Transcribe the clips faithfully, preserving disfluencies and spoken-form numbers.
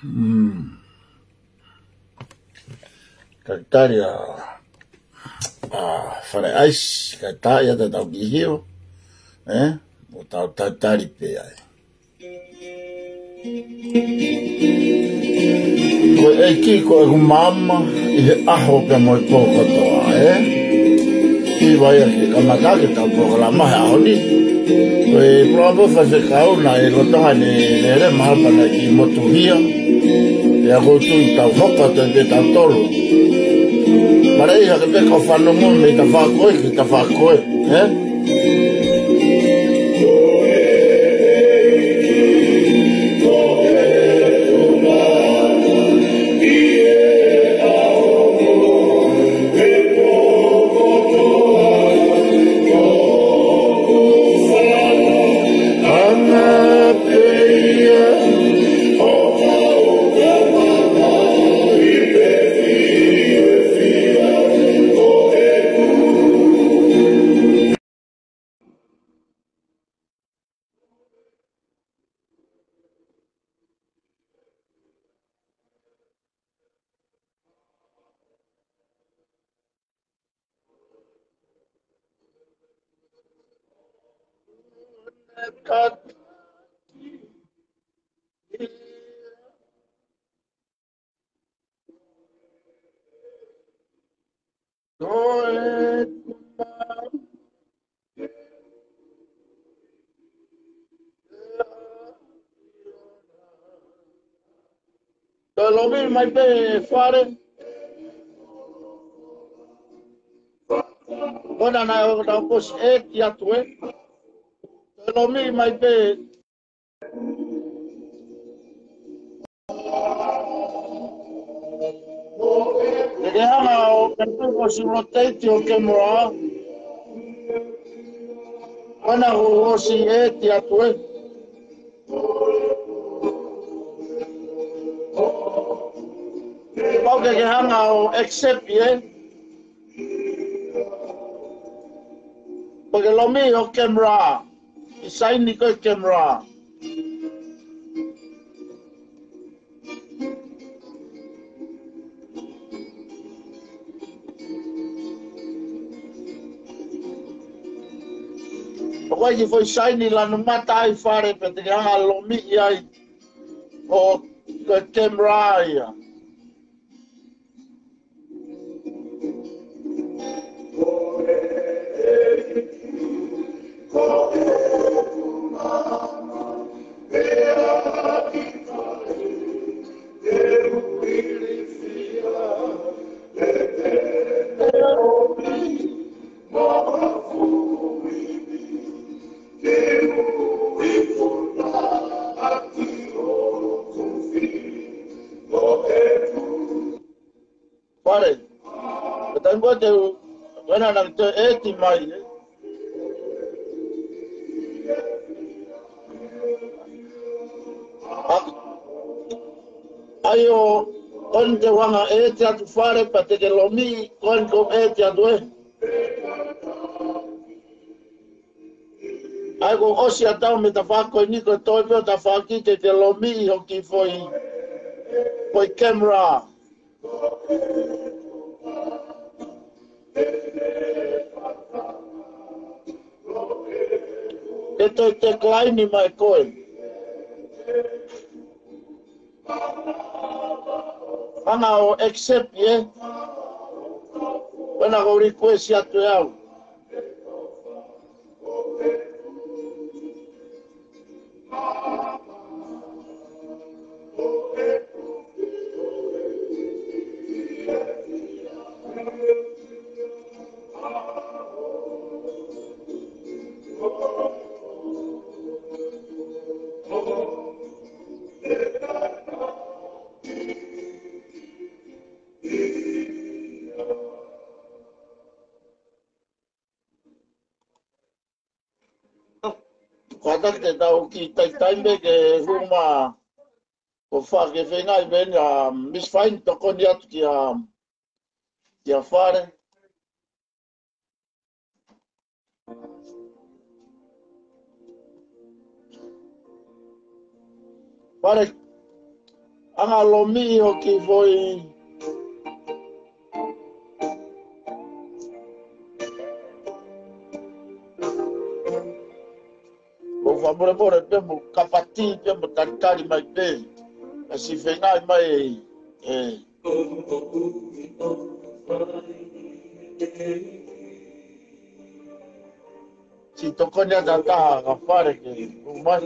Mm. Kae tali ʻa, ʻa Fale ʻAisi, kae tā ia te tau kiʻi hiva, ē? ʻO tau talitali pē ai. Ko e ʻEiki ko ʻeku maama ʻi he ʻaho pea mo e pō kotoa, ē? Hiva ia ke kamata ʻetau polokalama he ʻaho ni. Ko e polokalama faifekau naʻe lolotonga ne lele mahalo pea naʻe kiʻi motuhia. Pea ʻoku ou tui tau hoko atu pē tautolu. Mālō hake pē kau fanongo mei tafaʻaki ko ē ki tafaʻaki ko ē, ē? Toe lomiʻi mai pē Fale. Ko ena naʻe ʻosi ʻeti atu ē. Toe lomiʻi mai pē. Te ke hanga ʻo ʻosi rotate ʻo camera. Ko ena kuo ʻosi ʻeti atu ē. Pau ke ke hanga ʻo accept ē. Pea ke lomiʻi ho camera. ʻI saini ko e camera. ʻOku ʻi ai e foʻi saini lanu mata ai Fale pea te ke hanga lomiʻi ai. ʻO ko e camera ia. Fale. Ka taimi ko ē te u, ko ena naʻa ke toe ʻeti mai ē. ʻA, ʻa ia ʻoku ou tui te u hanga ʻeti atu Fale pea te ke lomiʻi, ko ena kuo ʻeti atu ē. ʻA ia kuo ʻosi ʻa e tau mei tafaʻaki ko eni ko e toe pē ʻo tafaʻaki ke ke lomiʻi ho kiʻi foʻi, foʻi camera. Ke toe decline mai koe. Hanga ʻo accept ē. Ko ena kuo request atu ʻe au. Kātaki te tau kiʻi taimi pē ke hū mai ʻo fai e feinga ʻi veni ʻa Miss Fine tokoni atu kia, kia Fale. Fale, Anga lomiʻi hoʻo kiʻi foʻi. Mou fakamolemole pē, mou kapati pē, mou talitali mai pē. Ka siʻi feinga mai ē. Siʻi tokoni atu ha taha ka Fale ke ʻomai.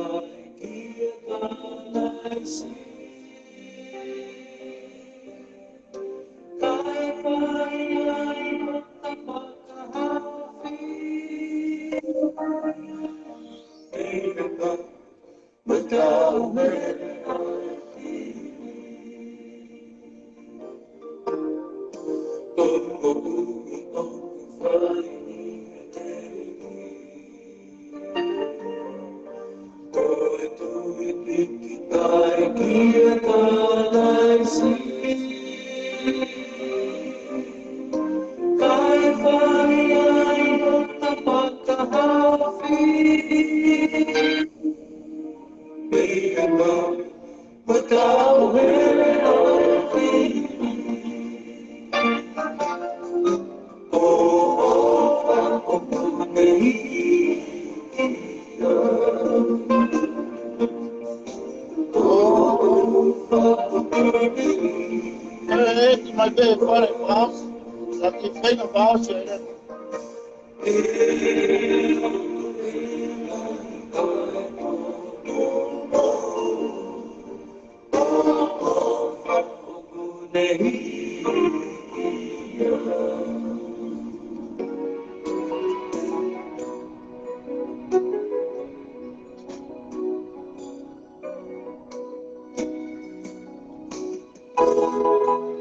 Ē, ē, ki mai pē Fale, Fale. Sa ki feinga Fale, ē.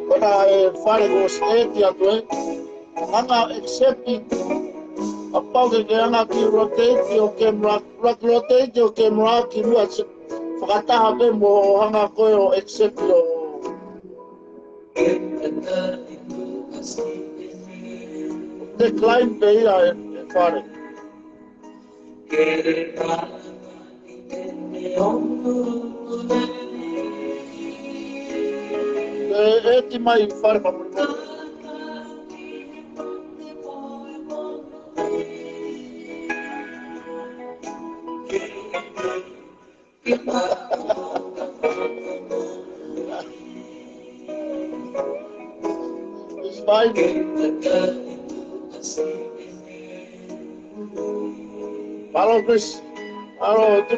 Ko ena ē Fale ko e ʻosi ʻeti atu ē. Anga accept. Kapau ke ke anga ki rotate ʻo camera, ro-, rotate ʻo camera ki muʻa se-, fakataha pē mo hanga ko ē ʻo accept ʻo. Decline pē ia ē, ē Fale. Ē, ʻeti mai Fale pa. It's fine. Mālō, Chris. Mālō, tu.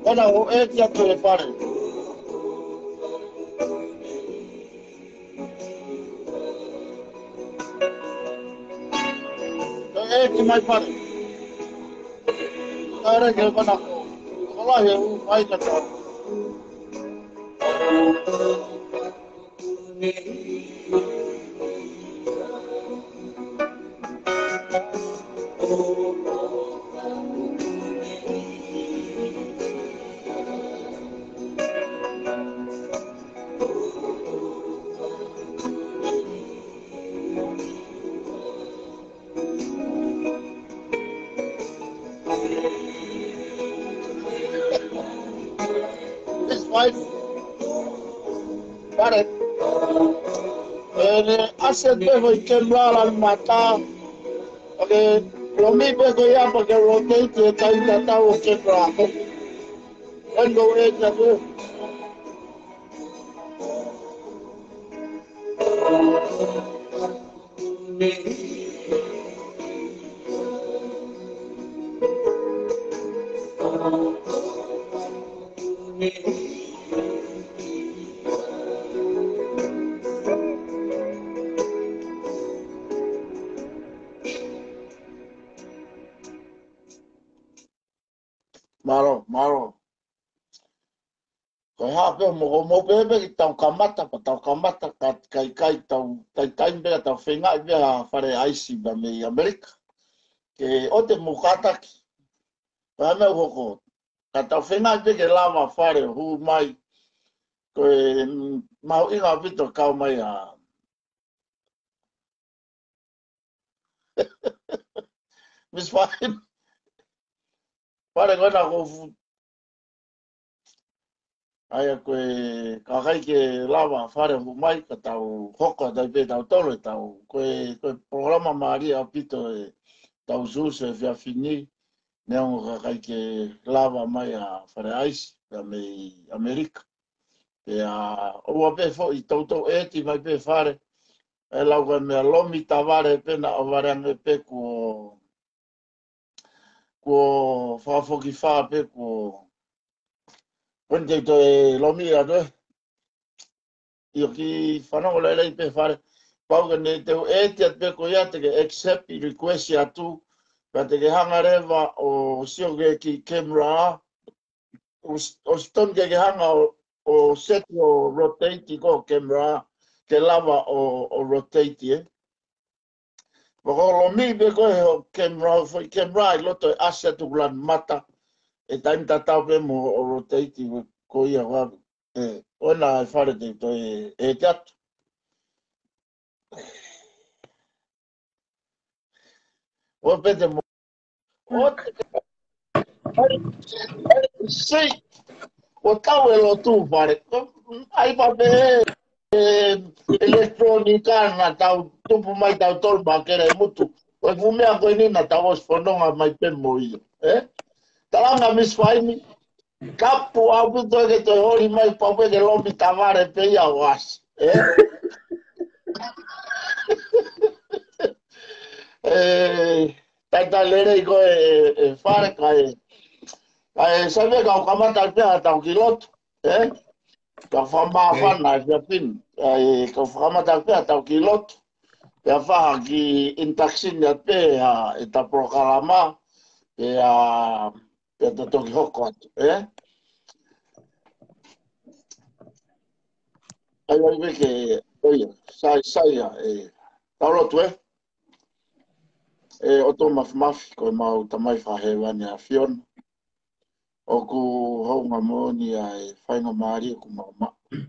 Ko ena ʻoku ʻeti atu ē Fale. Ē, ʻeti mai Fale. Fale ke mana. Ko e lahi e ʻū fai ka tau. This fight. Got it. ʻE, ʻe, ʻasi pē foʻi camera ʻi mata. Okay, lomi pē ko ia pea ke rotate e tai tatau ʻo camera. And go ahead, that's it. Mālō, mālō. Ko e hā pē mo ko mo pē pē ke tau kamata, pea tau kamata, ka, ka ʻikai tau, tai tai pē tau feingaʻi pē ʻa Fale ʻAisi pea mei ʻAmelika. Ke ʻoua te mou kātaki. Pea meʻa ʻoku hoko. Ka tau feingaʻi pē ke lava Fale ʻo hū mai. Ko e, mm, mahuʻinga ʻaupito kau mai ʻa Miss Fahim. Fale ko ena ko fu-, ʻa ia ko e kakai ke lava Fale ʻo hū mai ka tau hoko atu ai pē tautolu ʻetau, ko e, ko e polokalama mālie ʻaupito ʻetau usuusu he efiafi ni, neongo kakai ke lava mai ʻa Fale ʻAisi, pea mei ʻAmelika. Pea ʻoua pē foʻi toutou ʻeti mai pē Fale, ʻe lau ka meʻa lomi tavale pē naʻa ʻohovale ange pē kuo, kuo fakafokifā pē kuo, ko eni te u toe lomi atu ē. ʻIo, kiʻi fanongo lelei pē Fale. Pau ke ne te u ʻeti atu pē ko ia te ke accept ʻi request atu. Pea te ke hanga leva ʻo sio ki he kiʻi camera. ʻO s-, ʻosi tonu ke ke hanga ʻo, ʻo set ʻo rotate ko e camera, ke lava ʻo, ʻo rotate ē. Pea ko e lomi pē ko ē hoʻo camera, foʻi camera ʻi loto ʻe ʻasi atu ʻoku lanu mata, ʻe taimi tatau pē mo ʻo rotate ko ia ʻoku ʻave. ʻE, ʻoua naʻa Fale te u toe ʻeti atu. ʻOua pē te mo-, ʻoua te, sei, ʻoua tau ʻe lotu Fale. ʻAi pē ʻe, ʻe, ʻelekitulōnika naʻa tau tupu mai tautolu ma kele mutu. Ko e fuʻu meʻa ko eni naʻa tau ʻosi fononga mai pē mo ia. Ē? Talanga Miss Fahim. Kapu ʻaupito ke toe holi mai pau pē ke lomi tavale pē ia ʻo ʻasi. Ē? Ē, taitai lelei ko ē, ē, Fale kae, kae sai pē kau kamata pē ʻa tau kiʻi lotu. Ē? Kau fakamāfana ʻa e efiafi ni. Kae, kau fakamata pē ʻa tau kiʻi lotu. Pea fai ha kiʻi introduction atu pē ʻa ʻeta polokalama. Pea pea ta toki hoko atu, ē? ʻAi, ʻai pē ke, ʻo ia, sai, sai ā, ē. Tau lotu, ē? ʻE ʻOtua Māfimafi, ko ʻemau Tamai Fakahēvani ʻa e ʻAfiona. ʻOku hounga moʻoni ʻa e faingamālie ʻoku mau maʻu.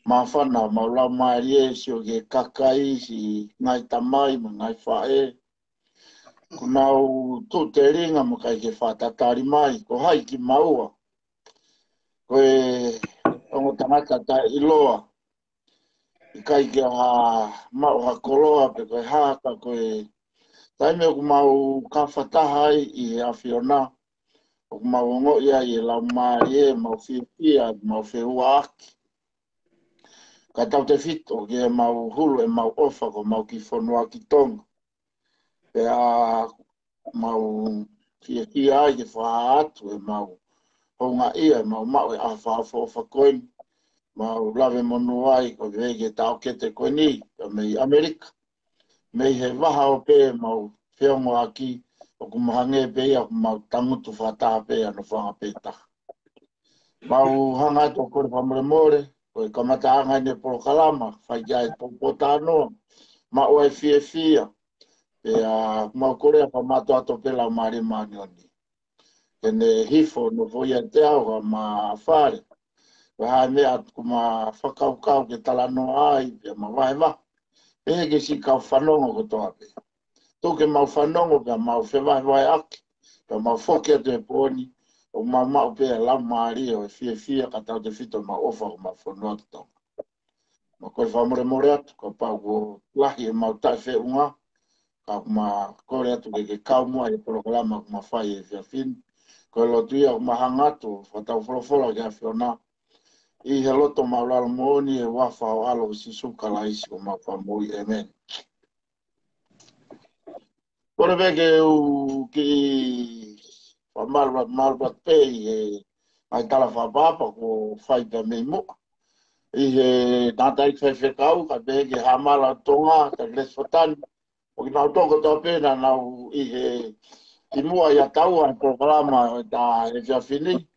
Māfana ʻemau laumālie ʻo sio ki he kakai, siʻi ngaahi tamai mo e ngaahi faʻē. Kuo nau tuʻu telinga mo ʻikai ke fakatatali mai, ko hai kimaua. Ko e ongo tangata taʻeʻiloa. ʻIkai ke ha maʻu ha koloa pe ko e hā ka ko e taimi ʻoku mau kafataha ai ʻi he ʻAfiona. ʻOku mau ongoʻi ai e laumālie, mau fiefia, mau feʻuaʻaki. Ka tautefito ke mau hulu ʻemau ʻofa ko ʻemau kiʻi fonua ki Tonga. Pea mau fiefia ai ke fakahā atu ʻemau houngaʻia, ʻemau maʻu e ʻaho fakaʻofoʻofa ko eni. Mau lave monū ai ko e vei ke taʻokete ko eni, pea mei ʻAmelika. Mei he vahaʻa ʻo pē ʻemau feongoʻaki, ʻoku mahalo pē ia ʻoku mau tangutu fakataha pē ʻi hano fanga pē taha. Mau hanga atu ʻo kole fakamolemole, ko e kamataʻanga ʻene polokalama, fai ki ai e poupoutalanoa, maʻu ai e fiefia, pea mau kole ʻa e fakamātoato pē Laumālie Māʻoniʻoni. Ke ne hifo ʻo nofo ʻiate au kae ʻumaʻā Fale. Pea ha meʻa ʻoku ma fakakaukau ke talanoa ai, pea ma vahevahe. Pehē ki he siʻi kau fanongo kotoa pē. Tuku ke mau fanongo pea mau fevahevaheʻaki, pea mau foki atu he pō ni, ʻo mau maʻu pē ʻa e laumālie ʻo e fiefia ka tautefito ʻemau ʻofa ko ʻemau fonua ki Tonga. Mau kole fakamolemole atu, kapau kuo lahi ʻemau taʻefeʻunga, ka ʻoku ma kole atu ke ke kau muʻa ʻi he polokalama ʻoku ma fai he efiafi ni. Ko e lotu ia ʻoku ma hanga atu, fakataufolofola ki he ʻAfiona. ʻI he loto māʻulalo moʻoni ʻi he huafa ho ʻAlo ko Sīsū Kalaisi ko homau Fakamoʻui. ʻĒmeni. Kole pē ke u kiʻi fakamalu, malu pē ʻi he ngaahi tala fakaʻapaʻapa kuo fai pē mei muʻa. ʻI he tangataʻeiki faifekau, kae pehē ki he Haʻamala Tonga, Takelesi Fatani. ʻO kinautolu kotoa pē naʻa nau ʻi he, ʻi muʻa ʻiate au he polokalama ʻo e efiafi ni.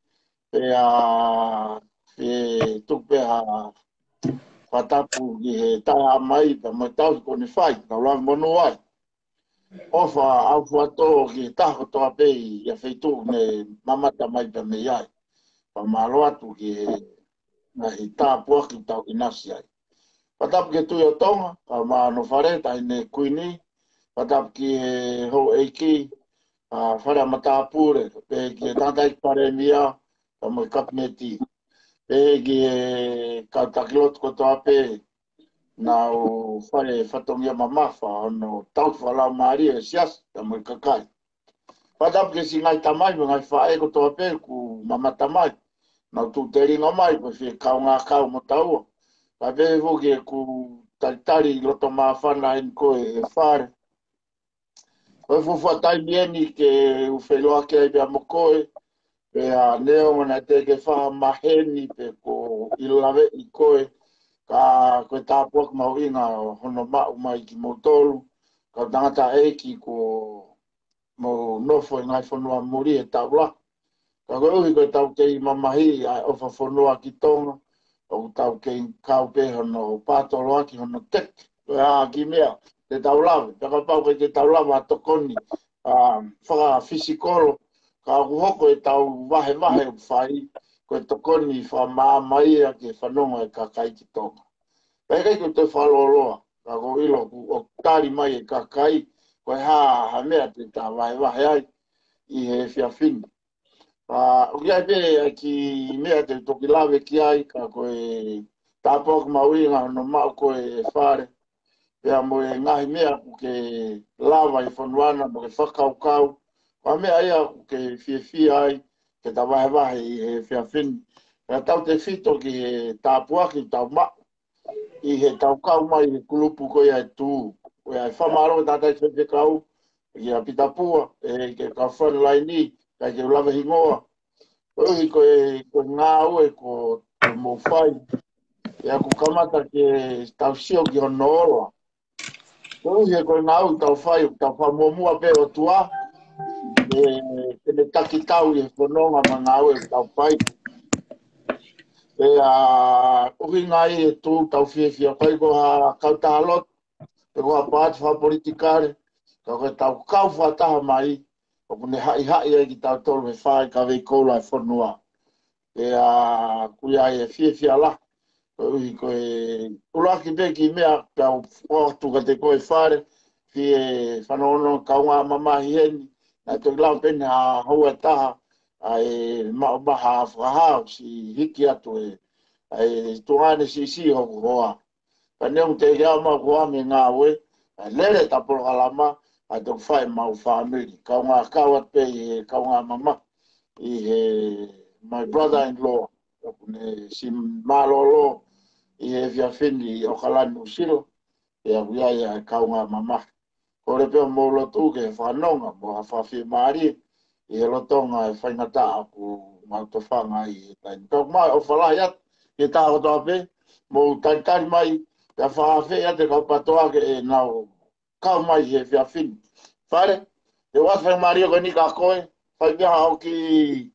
Pea Ke tuku pē ha fakatapu ki he taha mai pea mo e tauhi ko eni fai, tau lava monū ai. ʻOfa ʻaupito ki he taha kotoa pē ʻi he feituʻu ne mamata mai pea mei ai. Fakamālō atu ki he ngaahi tāpuaki ʻoku tau ʻinasi ai. Fakatapu ki he Tuʻi ʻo Tonga, kae ʻumaʻā hono fale, Taʻahine Kuini. Fakatapu ki he houʻeiki, ʻa, Fale ʻa Matāpule, pehē ki he tangataʻeiki Palēmia, pea mo e Kapineti. Pehē ki he kau taki lotu kotoa pē, naʻa nau fai e fatongia mamafa, hono tauhi fakalaumālie ʻa e siasi, pea mo e kakai. Fakatapu ki he siʻi ngaahi tamai mo e ngaahi faʻē kotoa pē kuo mamata mai. Naʻa nau tuʻu telinga mai, ko e fie kaungā kau mo taua. Kae pehē foki ki heʻeku talitali loto māfana eni ko e Fale. Ko e fuofua taimi eni ke u feʻiloaki ai pea mo koe, pea neongo naʻe teʻeki ke fai ha maheni pe ko e ʻilo laveʻi koe, ka ko e tāpuaki mahuʻinga hono maʻu mai kimoutolu, kau tangataʻeiki kuo mou nofo ʻi he ngaahi fonua muli he taʻu lahi. Ka koeʻuhi ko ʻetau kei mamahiʻi ʻa e ʻofa fonua ki Tonga, ʻoku tau kei kau pē hono pātoloaki hono teke. Ko e hā ha kiʻi meʻa te tau lave, pea kapau ʻikai ke tau lava ʻo tokoni, ʻa, fakafisikolo, ka ʻoku hoko ʻetau vahevahe ʻoku fai, ko e tokoni fakamaama ia ki he fanongo ʻa e kakai ki Tonga. Pea ʻikai ke u toe fakalōloa, ka ʻoku ou ʻilo ʻoku, ʻoku tali mai ʻe he kakai, ko e hā ha meʻa te ta vahevahe ai ʻi he efiafi ni. ʻA, ʻoku ʻi ai pē ha kiʻi meʻa te u toki lave ki ai, ka ko e tāpuaki mahuʻinga hono maʻu ko e Fale. Pea mo e ngaahi meʻa ʻoku ke lava ʻi he fonua na mo ke fakakaukau. Ko e meʻa ia ʻoku ke fiefia ai, ke ta vahevahe ʻi he efiafi ni. Pea tautefito ki he tāpuaki ʻoku tau maʻu ʻi heʻetau kau mai he kulupu ko ia ʻe tū. Ko ia ʻe fakamālō ki he tangataʻeiki faifekau, kia Pita Pua, ʻe ke kau frontline, ʻikai ke u lave hingoa. Koeʻuhi ko e, ko e ngāue ʻoku mou fai. ʻIa ʻoku kamata ke tau sio ki hono ola. Koeʻuhi ko e ngāue ʻoku tau fai, ʻoku tau fakamuʻomuʻa pē ʻOtua, ʻe, ʻe ne taki tau ʻi he fononga mo e ngāue ʻoku tau fai. Pea ʻuhinga ia ʻoku tau fiefia, ʻikai ko ha kautaha lotu, pe ko ha paati fakapolitikale, ka ko ʻetau kau fakataha mai, ʻoku ne haʻihaʻi ai kitautolu he fai ka vei koula e fonua. Pea ʻoku ʻi ai e fiefia lahi, koeʻuhi ko e ʻuluaki pē kiʻi meʻa, pea u ʻoatu kiate koe Fale, fie fanongonongo kaungā mamahi heni, naʻe toki lau pē ʻe ha houa ʻe taha, ʻa e maʻu maha fakahā, siʻi hiki atu e, ʻa e tuʻunga ʻeni siʻisiʻi hoku hoa. Ka neongo teʻeki ai ke u maʻu ko ʻeku ngāue, ʻa e lele ʻeta polokalama, ʻa e toki fai ʻemau fāmili. Kaungā kau atu pē ʻi he kaungā mamahi, ʻi he my brother-in-law, ʻoku ne siʻi mālōlō ʻi he efiafi ni ʻi ʻOkalani Nuʻusila, pea ʻoku ʻi ai ʻa e kaungā mamahi. Kole pē hoʻomou lotu ke fakanonga mo ha fakafiemālie ʻi he lolotonga e faingataʻa ʻoku mau tofanga ai he taimi ni. Ka ʻoku maʻu e ʻofa lahi atu ki he taha kotoa pē, mou talitali mai, pea fakaafeʻi atu e kau PTOA ke nau kau mai he efiafi ni. Fale, te u ʻoatu e faingamālie ko eni kia koe, fai pē haʻo kiʻi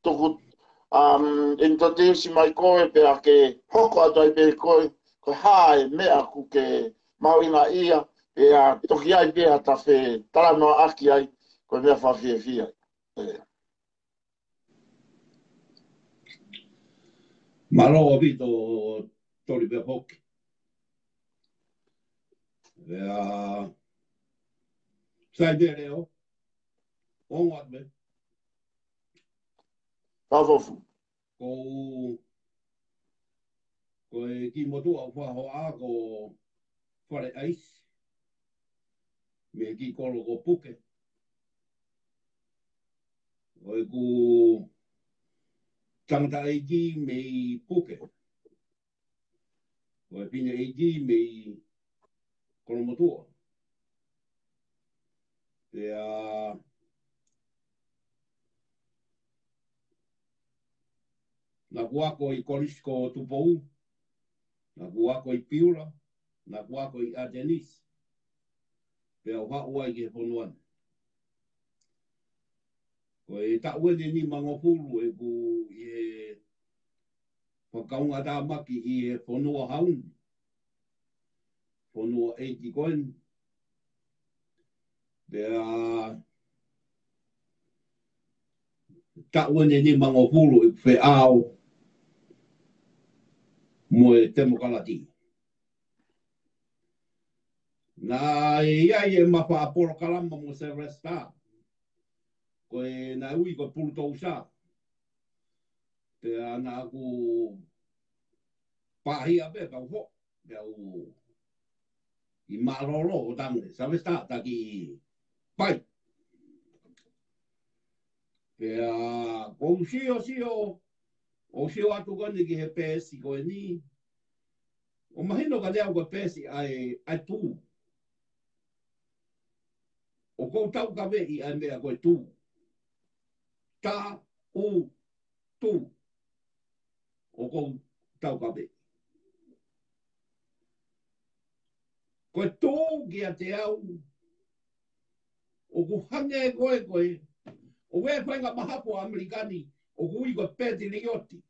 tuku, um, introduce mai koe, pea ke hoko atu ai pē koe, ko e hā e meʻa ʻoku ke mahuʻingaʻia, pea toki ʻi ai pē haʻata fetalanoaʻaki ai, ko e meʻa fakafiefia. ʻE. Mālō ʻaupito, Toli pē hoki. ʻIa, sai pē Leo, ongo atu pē. Ka fofu. Ko, ko e kiʻi motuʻa ʻoku fakahoa ko Fale ʻAisi, mei he kiʻi kolo ko Puke. Ko ʻeku tangataʻeiki mei Puke. Ko e fineʻeiki mei Kolomotuʻa. Pea naʻa ku ako ʻi Kolisi ko Tupou, naʻa ku ako ʻi Piula, naʻa ku ako ʻi ʻAtenisi. Pea u haʻu ai ki he fonua ni. Ko e taʻu eni nimangofulu ʻeku ʻi he Fakaunga tāmaki ʻi he fonua hau ni. Fonua ʻeiki ko eni. Pea taʻu eni nimangofulu ʻi feʻao mo e temokalati. Naʻe ʻi ai ʻema faʻa polokalama mo Sylvester. Ko e naʻe ui ko e Pulutousa. Pea naʻa ku pāhia pē pea u hoko. Pea u ʻi mālōlō ʻo tangi. Sylvester taki pai. Pea ko u sio sio, ʻo sio atu ko eni ki he peesi ko eni. ʻO mahino ka ne au ko e peesi ʻa e, ʻa e tū. ʻOku ou taukaveʻi ʻa e meʻa ko e tū. Ta, u, tū. ʻOku ou taukaveʻi. Ko e tū kiate au. ʻOku hangē ko e, ko e. ʻOku ʻi ai e faʻahinga mahafu ʻAmelika ni. ʻOku ui ko e Petilioti.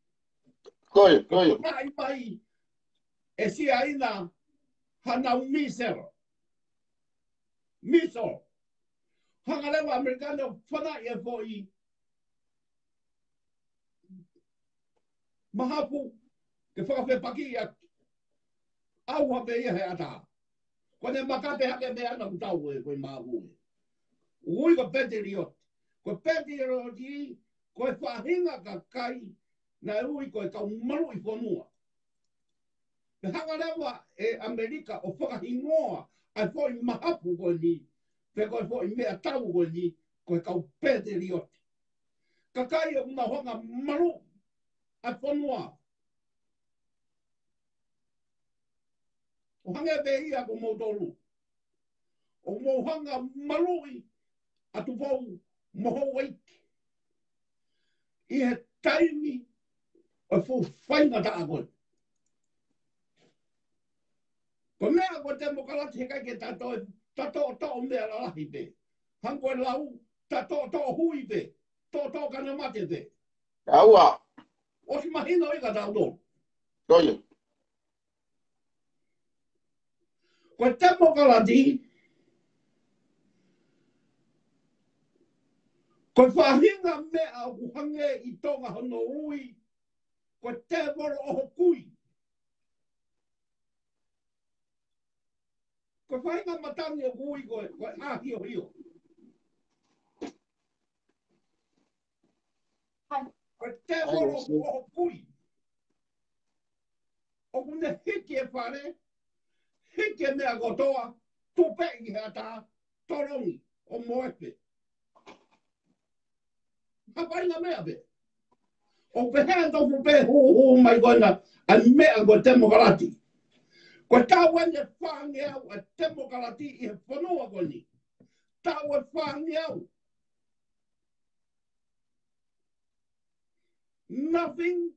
Ko ia, ko ia. Mai, mai. ʻE Siaina, hanau missile. Missile. Hanga leva ʻAmelika ni ʻo fanaʻi e foʻi mahafu ke fakafepaki ʻaki. ʻAuha pē ia he ʻatā. Ko ʻene makape hake pē ana ʻoku tau e, ko e mahafu ē. Ui ko e Petilioti. Ko e Petilioti, ko e faʻahinga kakai, naʻe ui ko e kau maluʻi fonua. Pea hanga leva ʻe ʻAmelika ʻo fakahingoa ʻa e foʻi mahafu ko eni, pe ko e foʻi meʻatau ko eni, ko e kau Petilioti. Kakai ʻoku nau hanga maluʻi ʻa e fonua. ʻO hangē pē ia ko moutolu. ʻOku mou hanga maluʻi ʻa Tupou mo Houʻeiki. ʻI he taimi ʻo e fuʻu faingataʻa ko ē. Ko e meʻa ko e temokalati heʻikai ke ta toe, ta toʻotoʻo meʻa lalahi pē. Hangē ko e lau, ta toʻotoʻo hui pē. Toʻotoʻo ka na mate pē. ʻAua. ʻOsi mahino ia kia tautolu. Ko ia. Ko e temokalati, ko e faʻahinga meʻa ʻoku hangē ʻi Tonga hono ui, ko e tēvolo ʻohokui. Ko e faʻahinga matangi ʻoku ui ko e, ko e ʻahiohio. Ko e tēvolo ʻohokui. ʻOku ne hiki e fale, hiki e meʻa kotoa, tupeʻi he ʻatā, tolongi, ʻo moepe. Hapaina meʻa pē. ʻO pehē tofu pē hūhū mai ko ena, ʻa e meʻa ko e temokalati. Ko e taʻu eni ʻe fāngeau ʻa e temokalati ʻi he fonua ko eni. Taʻu ʻe fāngeau. Nothing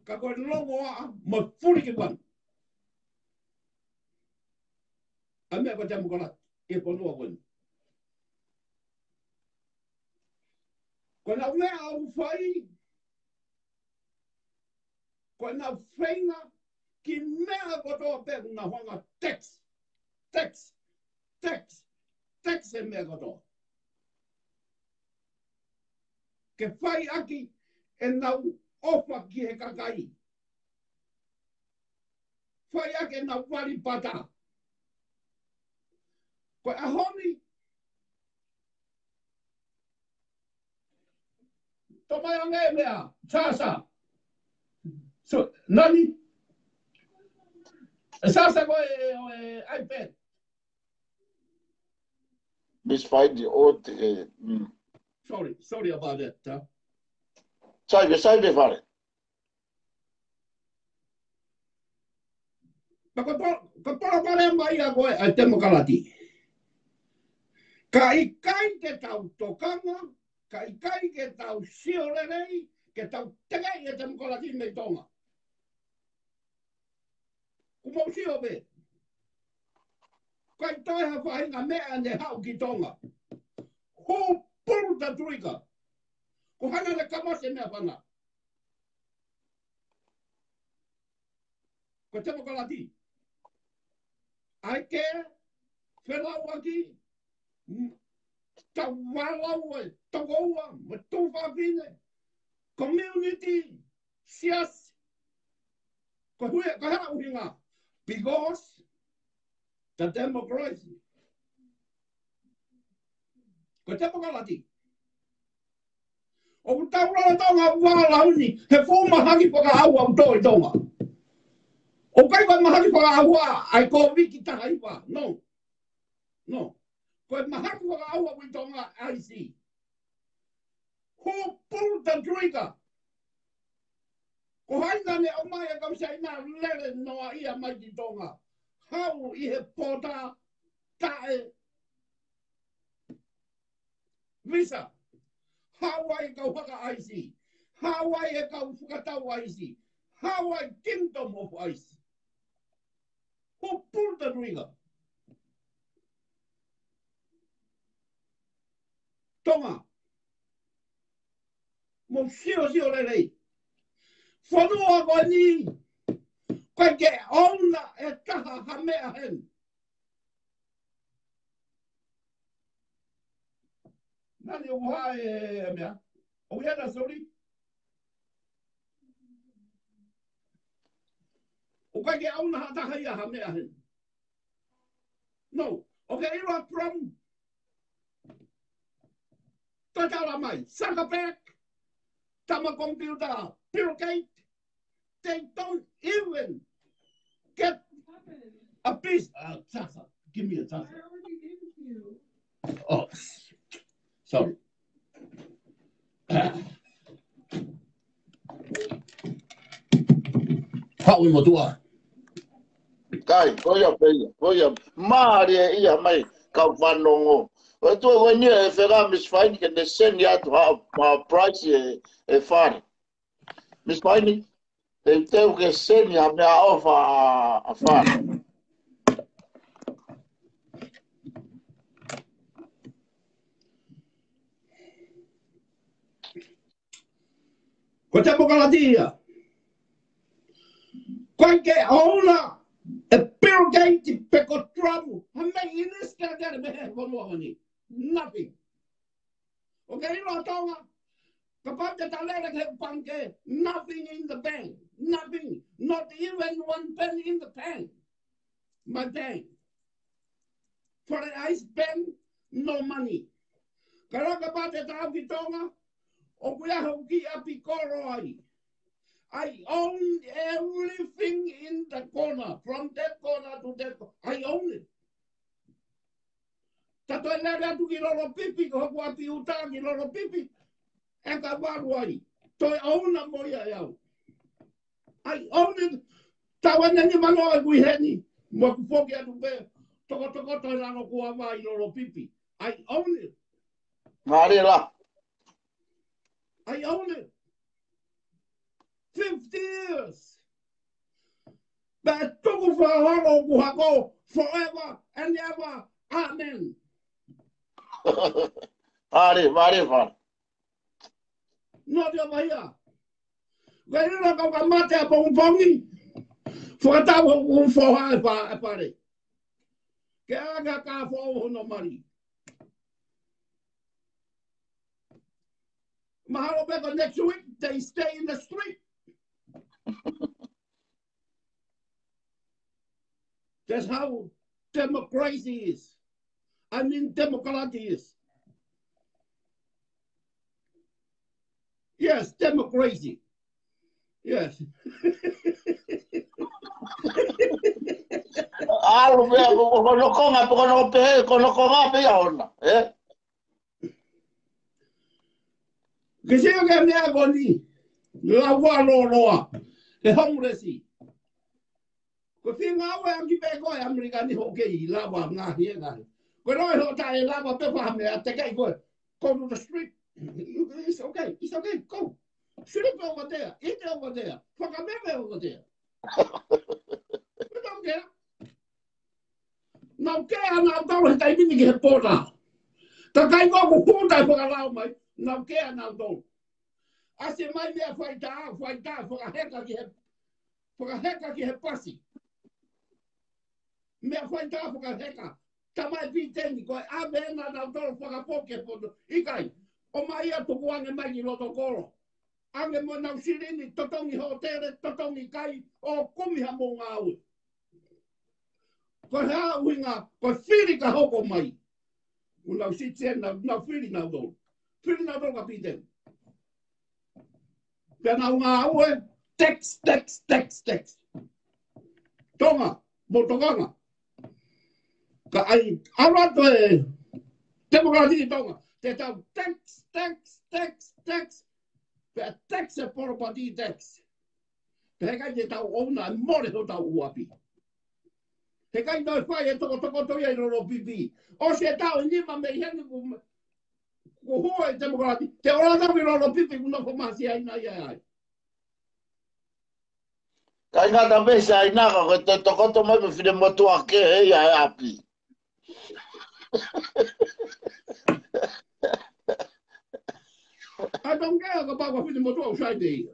ka ko e longoaʻa mo e fulikivanu. ʻA e meʻa ko e temokalati ʻi he fonua ko eni. Ko ʻenau meʻa ʻoku fai, ko ʻenau feinga ki he meʻa kotoa pē ʻoku nau hanga tax, tax, tax, tax e meʻa kotoa. Ke fai ʻaki ʻenau ʻofa ki he kakai. Fai ʻaki ʻenau vali pata. Ko e ʻaho ni, tō mai ange e meʻa, Sasa. So, nani? E Sasa ko e, e, e iPad. Miss Fight, o te, mm. Sorry, sorry about that, huh? Sai pē, sai pē fale. Ka ko to-, ka polokalama ia ko e ʻa e temokalati. Ka ʻikai ke tau tokanga, ka ʻikai ke tau sio lelei, ke tau tekeʻi e temokalati mei Tonga. Kuo mou sio pē. ʻIkai toe ha faʻahinga meʻa ne haʻu ki Tonga. Hū pulu ta tulika. Ko hana le kamase meʻa fana. Ko e temokalati. ʻAi ke felauʻaki, mm, tau valau e tokoua, mo e tuofāfine, community, siasi. Ko e hui, ko e hā ʻuhinga? Because the democracy. Ko e temokalati. ʻOku tau lolotonga ua launi, he fuʻu mahaki fakaʻauha ʻoku tō ʻi Tonga. ʻOku ʻikai ko e mahaki fakaʻauha ʻa e Kōviti taha hiva. No. No. Ko e mahaki fakaʻauha ʻoku ʻi Tonga, I C. Who pulled the trigger? Ko hai naʻa ne ʻomai e kau Siaina lele noaʻia mai ki Tonga? Hau ʻi he pota taʻe visa. Hau ai e kau faka-I C. Hau ai e kau fakatau I C. Hau ai Kingdom of I C. Who pulled the trigger? Tonga. Mou siosio lelei. Fonua ko eni, ʻoku ʻikai ke ʻouna ʻe taha ha meʻa heni. Nani o ha e meʻa? ʻO ia na, sorry. ʻOku ʻikai ke ʻouna ha taha ia ha meʻa heni. No. ʻOku ke ʻilo e problem? Tatala mai. Zuckerberg. Tama computer. Bill Gates. They don't even get a piece. Uh, Sasa, give me a Sasa. Oh, sorry. Haʻu ʻi motuʻa. Kai, ko ia pē ia, ko ia. Mālie ia mai, kau fanongo. ʻOku tuʻu ko eni e feka Miss Faini ke ne send atu ha, ha price e, e fale. Miss Faini, te, te u ke send ha meʻaʻofa ʻa, ʻa fale. Ko e temokalati ia. ʻOku ʻikai ke ʻouna ʻe Bill Gates pe ko Trump ha meʻa ʻi he state mei he fonua ko eni. Nothing. ʻOku ke ʻilo ʻa Tonga? Kapau te ta lele ki he pangikē, nothing in the bank. Nothing. Not even one penny in the bank. My bank. For the ice bank, no money. Ka laka pā te ta aʻu ki Tonga, ʻoku ʻi ai hoku kiʻi ʻapi kolo ai. I own everything in the corner, from that corner to that corner. I own it. Ta toe lele atu ki Lolopipi, ko hoku ʻapi ʻuta ki Lolopipi. ʻEka valu ai. Toe ʻouna mo ia ʻe au. I own it. Tau ʻene ni mano e kui heni. Mo ku foki atu pē. Tokotoko toe lalo kuava ʻi Lolopipi. I own it. Mālie lā. I own it. Fifty years. Pea tuku fakaholo ʻoku hako forever and ever. Amen. Mālie, mālie fā. No te o mahia. Kai rila kau ka mate ʻapongipongi. Fakatau hoku foha e fa, e fale. Ke anga ka fo hono mali. Mahalo pē ko next week, they stay in the street. That's how democracy is. I mean, democracy is. Yes, democracy. Yes. ʻAlu pē, ko, ko, ko hono konga, ko hono pē, ko hono konga pē ia ʻoʻona, ē? Ke sio ki he meʻa ko eni, lava loloa, e homeless. Ko e feinga ʻoku ʻai pē ko e ʻAmelika ni hoʻo kei lava ngaahi e ngaahi. Ko e loe hoʻo taʻe lava pē fā meʻa te kei ko e, go to the street. It's okay, it's okay, go. Sleep over there, eat over there, fakameme over there. We don't care. Nau kea nautolu he taimi ni ki he pona. Ka kai ko ʻoku kuta e fakalao mai, nau kea nautolu. ʻAsi mai meʻa faitā, faitā, fakaheka ki he Fakaheka ki he pasi. Meʻa faitā fakaheka. Tamai Piteni, ko e ʻave ena nautolu fakapō ki he poto. ʻIkai. ʻOmai ia tuku ange mai ki loto kolo. ʻAnge mo nau silini, totongi hōtele, totongi kai, ʻo kumi ha mou ngāue. Ko e hā ʻuhinga, ko e fili ka hoko mai. Ko nau sitsen, nau, nau fili nautolu. Fili nautolu ka Piteni. Pea nau ngāue, tax, tax, tax, tax. Tonga, mo Tonga. Ka ai, ʻalu atu e temokalati ʻi Tonga. Te tau tax, tax, tax, tax. Pea tax e property tax. Pea heʻikai te tau ʻouna e mole hotau ʻū ʻapi. Heʻikai toe fai e tokotokoto ia ʻi Lolopipi. ʻOsi e taʻu ʻe nima mei heni kuo, kuo hua e temokalati. Te ʻola tau ʻi Lolopipi kuo nofo mai ʻa Siaina ia ai. Ka ʻikai ngata pē Siaina ka ko e tokoto mai pē finemotuʻa kehe ia e ʻapi. I don't care kapau ko e finemotuʻa ʻoku sai pē ia.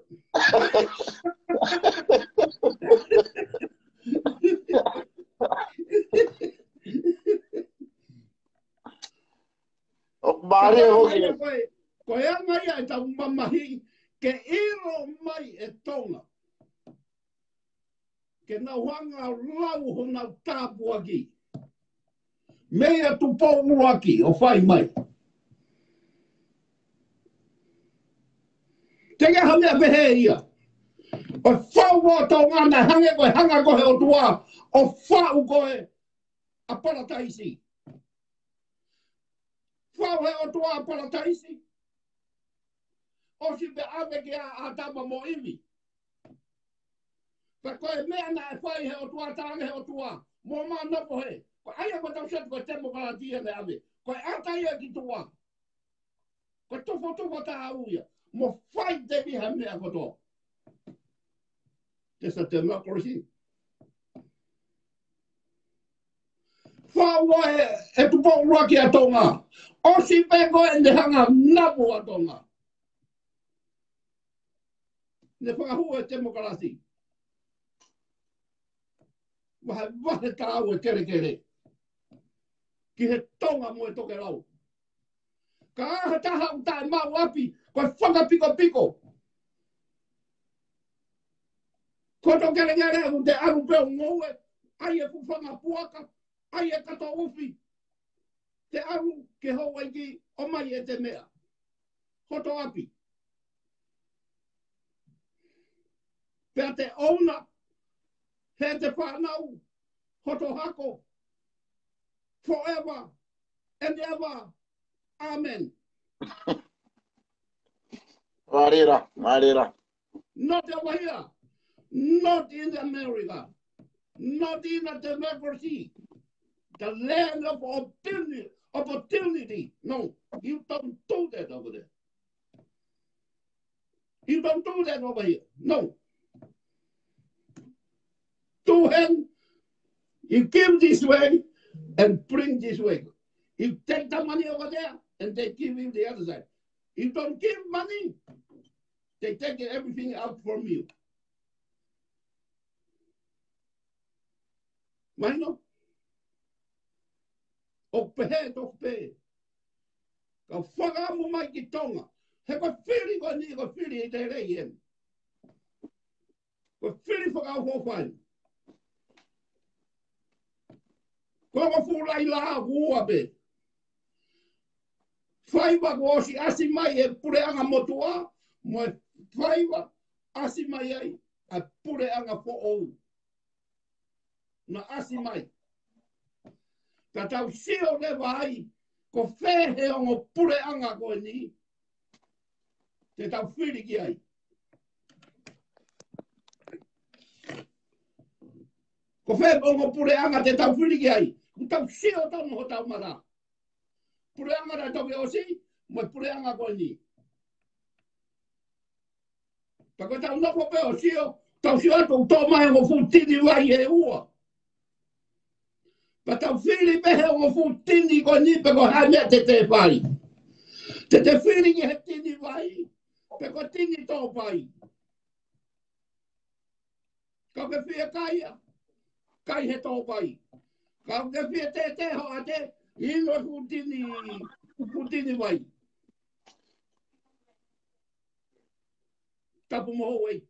ʻOku mālie hoki. Ko e, ko e anga ia ʻetau mamahi ke ʻilo mai e Tonga. Ke nau hanga ʻo lau honau tāpuaki. Meia Tupou ʻUluaki ʻo fai mai. Te ke ha meʻa pehē ia. ʻO fau ʻo Tonga naʻe hangē ko e hanga ko ē he ʻOtua ʻo faʻu ko ē ʻa Palataisi. Faʻu he ʻOtua ʻa Palataisi. ʻOsi pē ʻave kia ʻĀtama mo ʻIvi. Pea ko e meʻa naʻe fai he ʻOtua, talaange he ʻOtua, mo ma nofo he. Ko ia ko ʻetau seti ko e temokalati ia naʻe ʻave. Ko e ʻata ia ki tuʻa. Ko e tufotufa tāu ia. Mo fai te ni ha meʻa kotoa. That's a democracy. Faʻu ʻe, ʻe Tupou ʻUluaki ʻa Tonga. ʻOsi pē ko ē ne hanga napu ʻa Tonga. Ne fakahū e temokalati. Vahe, vahe tāu e kelekele. Ki he Tonga mo e tokelau. Ka ʻi ai ha taha ʻoku taʻemaʻu ʻapi, ko e fakapikopiko. Ko e tokelekele ʻoku te ʻalu pē ʻo ngoue, ʻai e fuʻu fanga puaka, ʻai e kato ufi. Te ʻalu ki Hauaiʻi ʻo ʻomai ʻete meʻa. Hoto ʻapi. Pea te ʻouna, heʻete fānau, hoto hako, forever and ever. Amen. Mālie, mālie. Not over here. Not in America. Not in a democracy. The land of opportunity. Opportunity. No, you don't do that over there. You don't do that over here. No. Two hand, you give this way and bring this way. You take the money over there and they give you the other side. You don't give money, they take everything out from you. Mahino? ʻOku pehē tofu pē. Ka fakaʻamu mai ki Tonga. He ko e fili ko eni, ko e fili ʻi te lei eni. Ko e fili fakaʻofoʻofa eni. Ko e fuʻu laʻi lā ʻoku ua pē. Faiva kuo ʻosi ʻasi mai e puleʻanga motuʻa, mo e faiva ʻasi mai ai ʻa e puleʻanga foʻou. Naʻe ʻasi mai. Ka tau sio leva ai, ko fē he ongo puleʻanga ko eni te tau fili ki ai. Ko fē ongo puleʻanga te tau fili ki ai. Ko tau sio tonu hotau mata. Puleʻanga naʻe toki ʻosi, mo e puleʻanga ko eni. Pea ko tau nofo pē ʻo sio, tau sio atu ʻoku toʻo mai ongo fuʻu tini vai ʻe ua. Pea tau fili pē he ongo fuʻu tini ko eni pe ko e hā e meʻa te te fai. Te te fili ki he tini vai, pe ko e tini tōpai. Ka ke fie kai ia, kai he tō vai. Ka ke fie tētē ho ʻate, ʻilo e fuʻu tini, fuʻu tini vai. Tapu mo houʻeiki.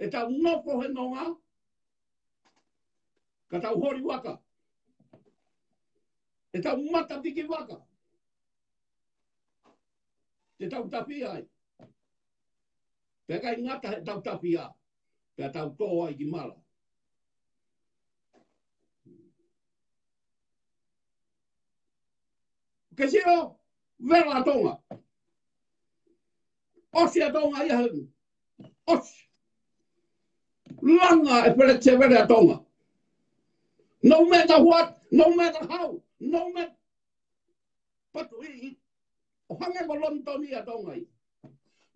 ʻE tau nofo he nonga, ka tau holi vaka. ʻE tau mata piki vaka. Te tau tafia ai. Pea ʻikai ngata he tau tafia, pea tau tō ai ki mala. Ke sio, vela ʻa Tonga. ʻOsi ʻa Tonga ia he. ʻOsi. Langa e flexible ʻa Tonga. No matter what, no matter how, no matter patu i, ʻo hangē ko Lonitoni ʻa Tonga ia.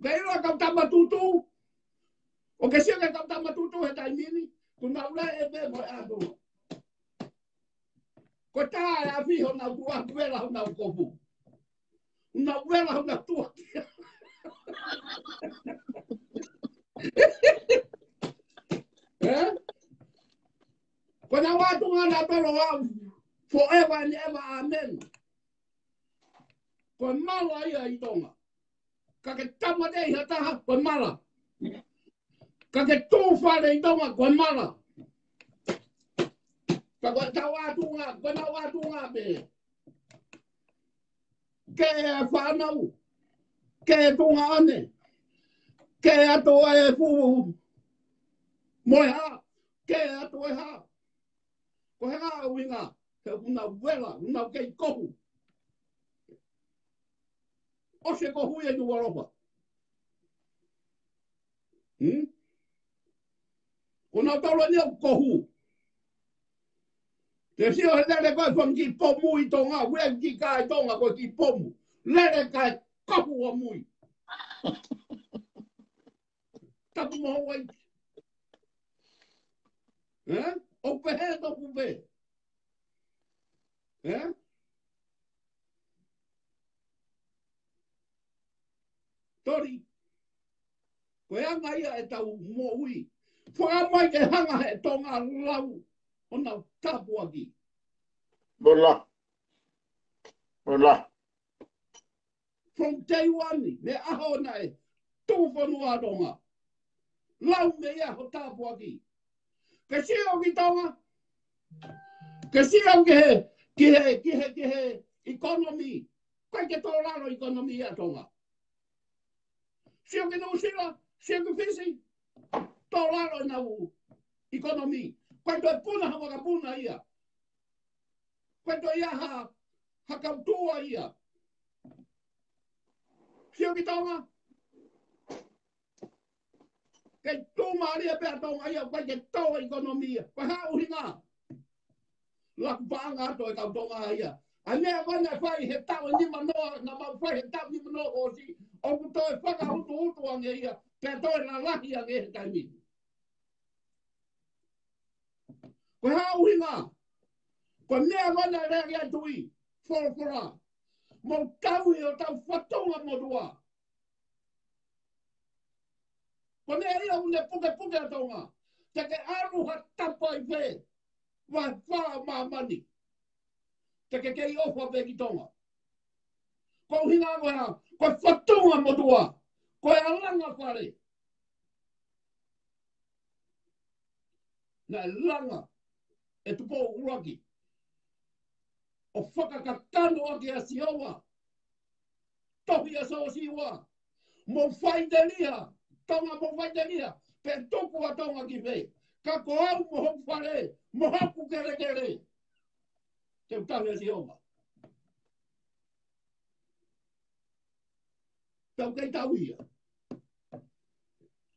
Ke ʻilo e kau tama tūtū, ʻo ke sio ki he kau tama tūtū he taimi ni, kuo nau lea ʻe pē mo e ʻato. Ko e tā e ʻapi honau tuʻa, vela honau kopu. Honau vela honau tuʻa. Ē? Ko ʻenau ʻatunga naʻa tolo au, forever and ever, amen. Ko e mala ia ʻi Tonga. Ka ke tāmateʻi ha taha, ko e mala. Ka ke tō fale ʻi Tonga, ko e mala. Ka ko ʻetau ʻatunga, ko ʻenau ʻatunga pē. Ke fānau, ke tuongaʻane, ke ʻato e fuʻu moʻui, ke ʻato e hā. Ko e hā e ʻuhinga, he ʻoku nau vela, ʻoku nau kei kohu. ʻOsi e kohu ia ʻi Nukuʻalofa. Hmm? Ko nautolu eni ʻoku kohu. Te sio he lele ko e fanga kiʻi pomu ʻi Tonga, ue ki kai Tonga ko e kiʻi pomu. Lele kae kohu ʻa mui. Tapu mo houʻeiki. Ē? ʻOku pehē toku pē. Ē? Toli. Ko e anga ia ʻetau moʻui. Fakaʻamu ke hanga he Tonga lau honau tāpuaki. Mola. Mola. From day one, mei he ʻaho naʻe tuʻu fonua ʻa Tonga. Lau mei ai ho tāpuaki. Ke sio ki Tonga. Ke sio ki he, ki he, ki he, ki he economy. ʻIkai ke tō lalo economy ʻa Tonga. Sio ki Nuʻusila, sio ki Fisi. Tō lalo ʻenau economy. ʻIkai toe puna ha vakapuna ia. ʻIkai toe ʻi ai ha, ha kau tua ia. Sio ki Tonga. Kei tuʻumālie pē ʻa Tonga ia, ʻikai ke tō economy ia. Ko e hā e ʻuhinga? Laku paʻanga atu e kau Tonga ia. ʻA e meʻa ko ē naʻe fai he taʻu ʻe nimanoa, naʻa mau fai he taʻu nimanoa kuo ʻosi, ʻoku toe fakautuutu ange ia, pea toe lalahi ange he taimi ni. Ko e hā e ʻuhinga? Ko e meʻa ko ē naʻe lea ki ai e tuʻi, folofola. Mou tauhi hotau fatongia motuʻa. Ko e meʻa ia ʻoku ne pukepuke ʻa Tonga. Te ke ʻalu ha tapa ʻi fē, vahe fā ʻo māmani. Te ke kei ʻofa pē ki Tonga. Ko e ʻuhinga ko e hā? Ko e fatongia motuʻa. Ko e ʻalanga fale. Naʻe langa ʻe Tupou ʻUluaki ʻo fakakakano ʻaki ʻa Sihova. Tohi ʻa Sosiua. Mou faʻiteliha, Tonga mou faʻiteliha, pe tuku ʻa Tonga ki fē. Ka ko au mo hoku fale, mo hoku kelekele. Te u tauhi ʻa Sihova. Tau kei tauhi ia.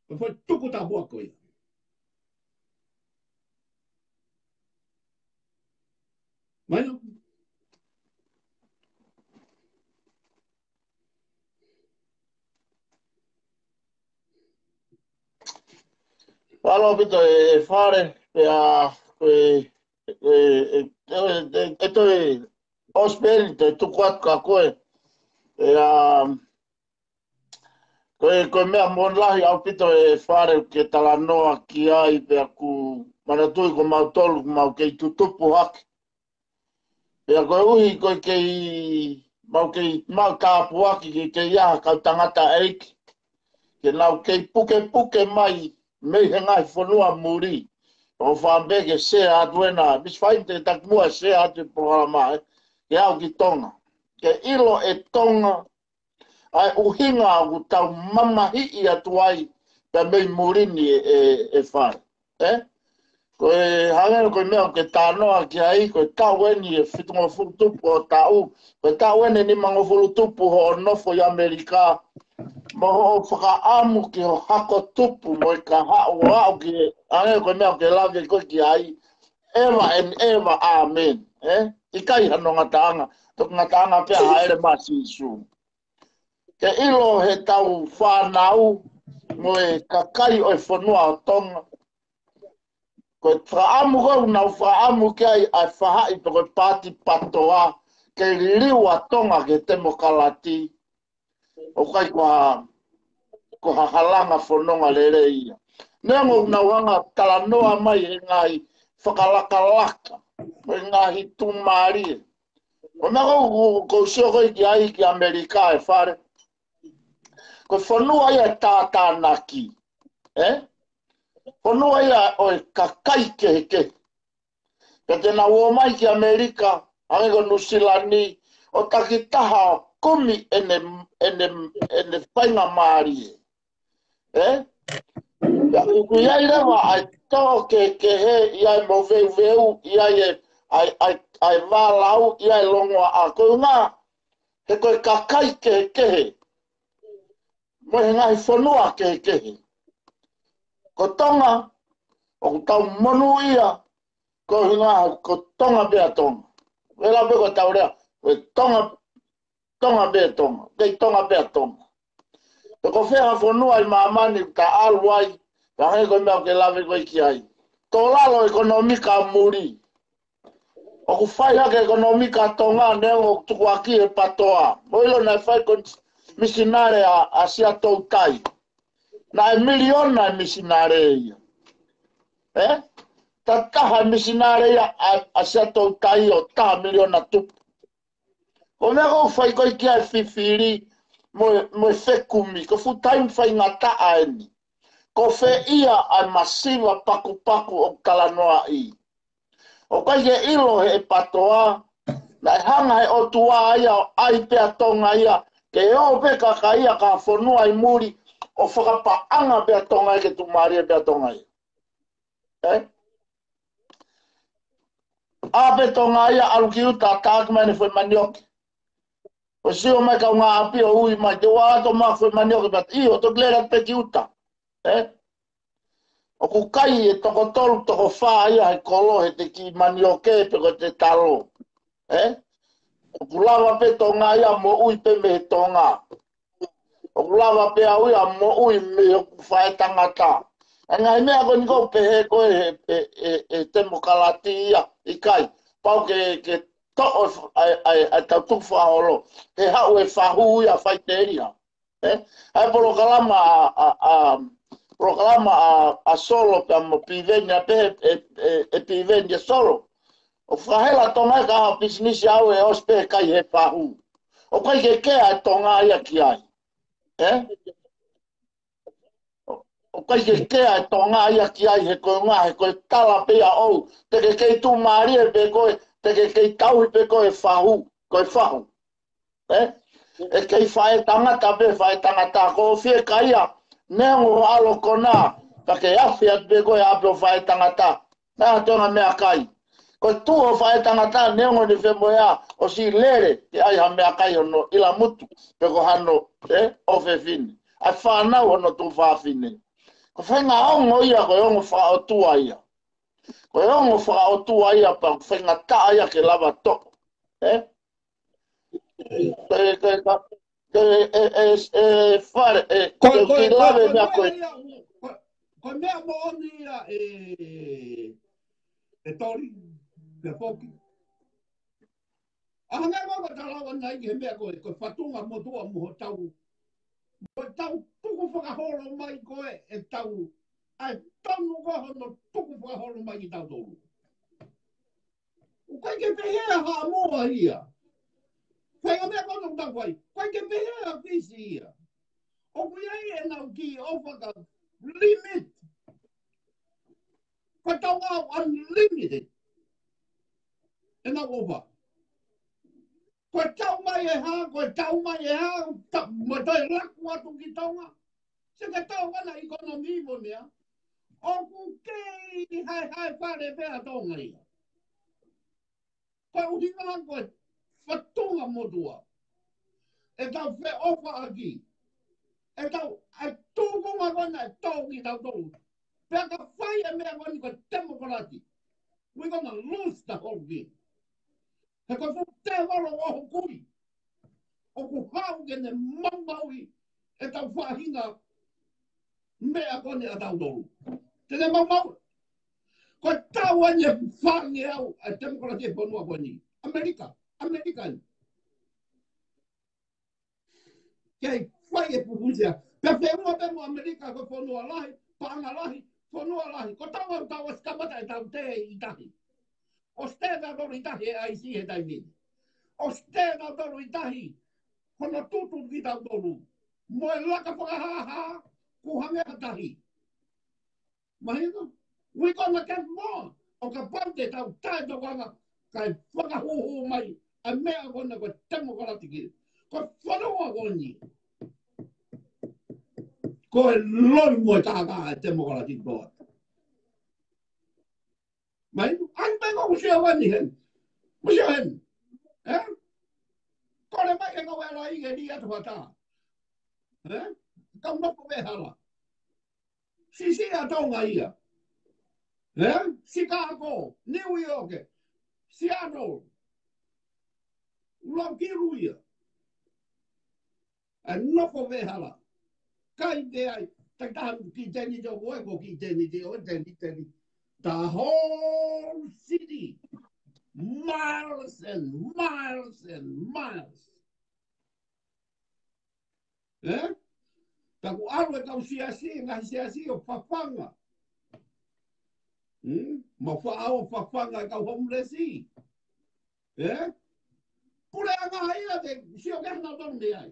Ko e foʻi tuku tāpuaki ia. Mahino? Mālō ʻaupito e Fale, pea, ko e, e, e, e, e, e toe ʻosi pē eni, toe tuku atu kia koe. Pea, Ko e, ko e meʻa moʻoni lahi ʻaupito ʻe Fale ke talanoa ki ai pea ʻoku manatuʻi ko mautolu ʻoku mau kei tutupu hake. Pea koeʻuhi ko e kei, mau kei, mau tāpuaki ke kei ʻi ai ha kau tangataʻeiki. Ke nau kei pukepuke mai mei he ngaahi fonua muli. ʻO fāmili ke share atu ena, Miss Faite, taki muʻa share atu e polokalama, ē. Ke aʻu ki Tonga. Ke ʻilo ʻe Tonga ʻa e ʻuhinga ʻoku tau mamahiʻi atu ai pea mei muli ni ʻe, ʻe, ʻe Fale. Ē? Ko e hangē ko e meʻa ʻoku ke talanoa ki ai, ko e taʻu eni ʻe fitungofulu tupu hoʻo taʻu, ko e taʻu eni ʻe nimangofulu tupu hoʻo nofo ʻi ʻAmelika, mo hoʻo fakaʻamu ki ho hako tupu, mo e kahaʻu ʻo aʻu ki he, hangē ko e meʻa ʻoku ke lave ko ē ki ai, ever and ever, amen. Ē? ʻIkai hano ngataʻanga, toki ngataʻanga pē ʻa e hāʻele mai ʻa Sīsū. Ke ʻilo he tau fānau mo e kakai ʻo e fonua ʻo Tonga. Ko e fakaʻamu ko ē ʻoku nau fakaʻamu ki ai ʻa e faʻahi pe ko e paati PATOA, ke liliu ʻa Tonga ki he temokalati. ʻOku ʻikai ko ha, ko ha halanga fononga lelei ia. Neongo ʻoku nau hanga talanoa mai he ngaahi fakalakalaka, he ngaahi tuʻumālie. Ko e meʻa ko ē ʻoku, ʻoku ou sio ko ē ki ai ki ʻAmelika ʻe Fale. Ko e fonua ia ʻo e tātānaki. Ē? Fonua ia ʻo e kakai kehekehe. Pea te nau ō mai ki ʻAmelika, hangē ko Nuʻu Sila ni, ʻo takitaha ʻo kumi ʻene, ʻene, ʻene faingamālie. Ē? Pea ʻoku ʻi ai leva ʻa e tō kehekehe, ʻi ai e moveuveu, ʻi ai e, ʻa e, ʻa e, ʻa e vālau, ʻi ai e longoaʻa. Ko e ʻuhinga, he ko e kakai kehekehe. Mo e ngaahi fonua kehekehe. Ko Tonga, ʻoku tau monūʻia, ko e ʻuhinga, ko Tonga pē ʻa Tonga. Vela pē ko tau lea, ko Tonga, Tonga pē ʻa Tonga, kei Tonga pē ʻa Tonga. Pe ko fē ha fonua ʻi māmani ʻoku ta ʻalu ai, ka hangē ko e meʻa ʻoku ke lave ko ē ki ai. Tō lalo ʻekonōmika muli. ʻOku fai hake ʻekonōmika ʻa Tonga neongo ʻoku tukuakiʻi he PATOA. Mou ʻilo naʻe fai ko e misinale ʻa, ʻa Siaʻatoutai. Naʻe miliona e misinale ia. Ē? Taha e misinale ia ʻa, ʻa Siaʻatoutai ʻo taha miliona tupu. Ko e meʻa ʻoku fai ko ē ki ai e fifili mo, mo e fekumi, ko e fuʻu taimi faingataʻa eni. Ko fē ia ʻa e masiva pakupaku ʻoku talanoaʻi. ʻOku ʻikai ke ʻilo he PATOA, naʻe hanga he ʻOtua ia ʻo ʻai pē ʻa Tonga ia, ke ō pē kakai ia ki ha fonua ʻi muli, ʻo fakapaʻanga pē ʻa Tonga ia ke tuʻumālie pē ʻa Tonga ia. Ē? ʻAlu pē Tonga ia, ʻalu ki ʻuta, taki mai ʻene foʻi manioke. ʻO sio mai kaungāʻapi ʻo ui mai, te u ʻalu atu ʻo maʻu foʻi manioke, but ʻio, toki lele atu pē ki ʻuta. Ē? ʻOku kai e toko tolu, toko fā ia he kolo, he te kiʻi manioke, pe ko e te talo. Ē? ʻOku lava pē Tonga ia, moʻui pē mei he Tonga. ʻOku lava pē au ia ʻo moʻui mei hoku faʻētangata. ʻA e ngaahi meʻa ko eni ʻoku ou pehē ko ē he, he, he, he temokalati ia, ʻikai. Pau ke, ke toʻo ʻa e, ʻa e, ʻa e tau tukufakaholo. He haʻu e fahu ia ʻo fai telia. Ē? ʻA e polokalama ʻa, ʻa, ʻa, polokalama ʻa, ʻa Solo pea mo Piveni ʻa pehē ʻe, ʻe, ʻe Piveni ʻe Solo. ʻOku fakahela Tonga ia ka ʻi ai ha pisinisi ʻaʻau ʻe ʻosi pē he kai he fahu. ʻOku ʻikai ke kea e Tonga ia ki ai. Ē? ʻOku ʻikai ke kea e Tonga ia ki ai he ko e ʻuhinga, he ko e tala pē ia ʻoʻou. Te ke kei tuʻumālie pē koe, te ke kei tauhi pē koe e fahu, ko e fahu. Ē? ʻE kei faʻētangata pē, faʻētangata, ko e fiekaia, neongo hoʻo ʻalu ʻo konā, ka ke afe atu pē koe ʻapi ʻo faʻētangata. Naʻa toenga meʻakai. Ko e tuʻu ʻo faʻētangata, neongo ʻene femoʻuekina, ʻosi lele, ke ʻai ha meʻakai hono ʻilamutu, pe ko hano, ē, ʻofefine. ʻA e fānau hono tuofāfine. Ko e faʻahinga ongo ia, ko e ongo fakaʻotua ia. Ko e ongo fakaʻotua ia, pea faingataʻa ia ke lava toʻo. Ē? Ko e, ko e, ko e, ko e, e, e, e, Fale, e, Ko, ko e, ko e, kiʻi ko e, lave ko e meʻa meʻa ko ē. Ia, ko, ko e meʻa moʻoni ia, e, e Toli, pea foki. ʻA hangē ko e talanoa ʻanenai ki he meʻa ko e, ko e fatunga motuʻa mo hotau. ʻetau tukufakaholo mai ko ē, ʻetau, ʻa e tonu ko ē hono tukufakaholo mai kitautolu. ʻOku ʻikai ke pehē ʻa Haʻamoa ia. Fai ʻa e meʻa ko ē ʻoku tau fai. ʻOku ʻikai ke pehē ʻa Fisi ia. ʻOku ʻi ai ʻenau kiʻi ʻofa ka limit. Ko e tau au unlimited. ʻEnau ʻofa. Ko e tau mai e hā, ko e tau mai e hā, ta, mo e toe laku atu ki Tonga. Sio ki he Tonga na ʻikonōmika mo e meʻa. ʻOku kei haehae fale pē ʻa Tonga ia. Ko e ʻuhinga ko e fatongia motuʻa. ʻEtau feʻofaʻaki. ʻEtau, ʻa e tūkunga ko ena ʻe tō kitautolu. Pea ka fai e meʻa ko eni ko e temokalati. We're gonna lose the whole thing. He ko e fuʻu tēvolo ʻo hokui. ʻOku haʻu ke ne maumauʻi ʻetau faʻahinga meʻa ko eni ʻatautolu. Te ne maumauʻi. Ko e tau eni e fāngeau ʻa e temokalati ʻi he fonua ko eni. ʻAmelika, ʻAmelika ni. Kei fai e pupusia. Pea feʻunga pē mo ʻAmelika ko e fonua lahi, paʻanga lahi, fonua lahi. Ko tau au tau ʻosi kamata ʻetau tē ʻi tahi. ʻOsi tē tautolu ʻi tahi e ʻaisi he taimi ni. ʻOsi tē tautolu ʻi tahi. Hono tutu kitautolu. Mo e laka fakahāhā, kuo hangē ha tahi. Mahino? We're gonna get more. ʻO kapau te tau taʻetokanga, kae fakahūhū mai ʻa e meʻa ko ena ko e temokalati ki. Ko e fonua ko eni. Ko e loi mo e tākā ʻa e temokalati ko ē. Mahino? ʻAi pē ko ʻoku sio eni heni. ʻOku sio heni. Ē? Kole mai ke kau ʻela i ke li atu hata. Ē? Kau nofo vehala. Sisi ʻa Tonga ia. Ē? Chicago, New York, Seattle. Lau kilu ia. ʻA e nofo vehala. Kai te ai, tai taha ki teni te o koe, ko ki teni te o, teni, teni. The whole city. Miles and miles and miles. Ē? Ka ʻoku ʻalu e kau siasi, ngaahi siasi ʻo fafanga. Hmm? Mau faʻa ō fafanga e kau homeless. Ē? Puleʻanga ia te, sio ki he nautolu mei ai.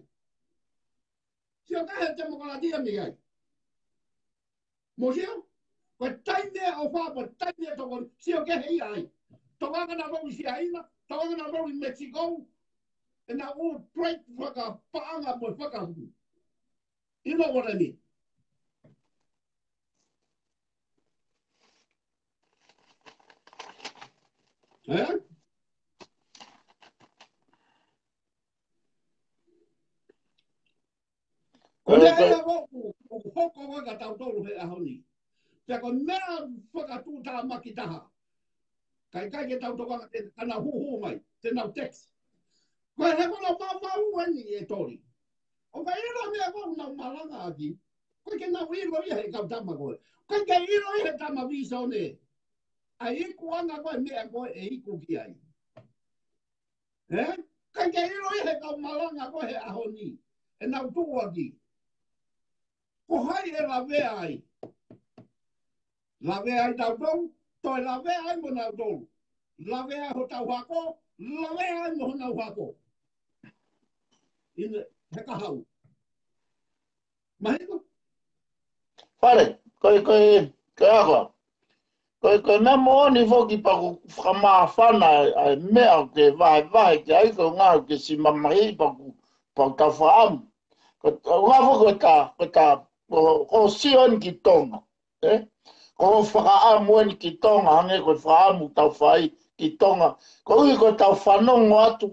Sio ki he temokalati ia mei ai. Mou sio? Ko e taimi ʻe ʻofa, ko e taimi ʻe tokoni, sio ki he ia ai. Tokanga nautolu ʻi Siaina, tokanga nautolu ʻi Mexico, ʻenau trade fakapaʻanga mo e fakahū. You know what I mean? Ē? Ko e meʻa ia ʻoku, ʻoku hoko ko ē kia tautolu he ʻaho ni. Pea ko e meʻa fakatuʻutāmaki taha. Ka ʻikai ke tau tokanga ke, ka nau hūhū mai, te nau text. Ko e he ko ʻenau maumau eni e toli. ʻOku ʻikai ʻilo meʻa ko ʻenau malanga ʻaki. ʻOku ʻikai ke nau ʻilo ia he kau tama ko ē. ʻOku ʻikai ke ʻilo ia he tama visone. ʻA e ikuʻanga ko ē meʻa ko ē ʻe iku ki ai. Ē? ʻIkai ke ʻilo ia he kau malanga ko ē he ʻaho ni. ʻEnau tuʻuaki. Ko hai ʻe lavea ai? Lavea ai tautolu, toe lavea ai mo nautolu. Lavea ai hotau hako, lavea ai mo honau hako. ʻIne, he ka hau. Mahino? Fale, ko e, ko e, ko e ako. Ko e, ko e meʻa moʻoni foki pea ʻoku fakamāfana ʻa e meʻa ʻoku ke vahevahe ki ai, ko e ʻuhinga ʻoku ke siʻi mamahi pea ʻoku, pea ʻoku tau fakaʻamu. Ko e ʻuhinga foki ko e ta, ko e ta, ko, ko e sio eni ki Tonga. Ē? Ko e fakaʻamu eni ki Tonga, hangē ko e fakaʻamu ʻoku tau fai ki Tonga. Koeʻuhi ko ʻetau fanongo atu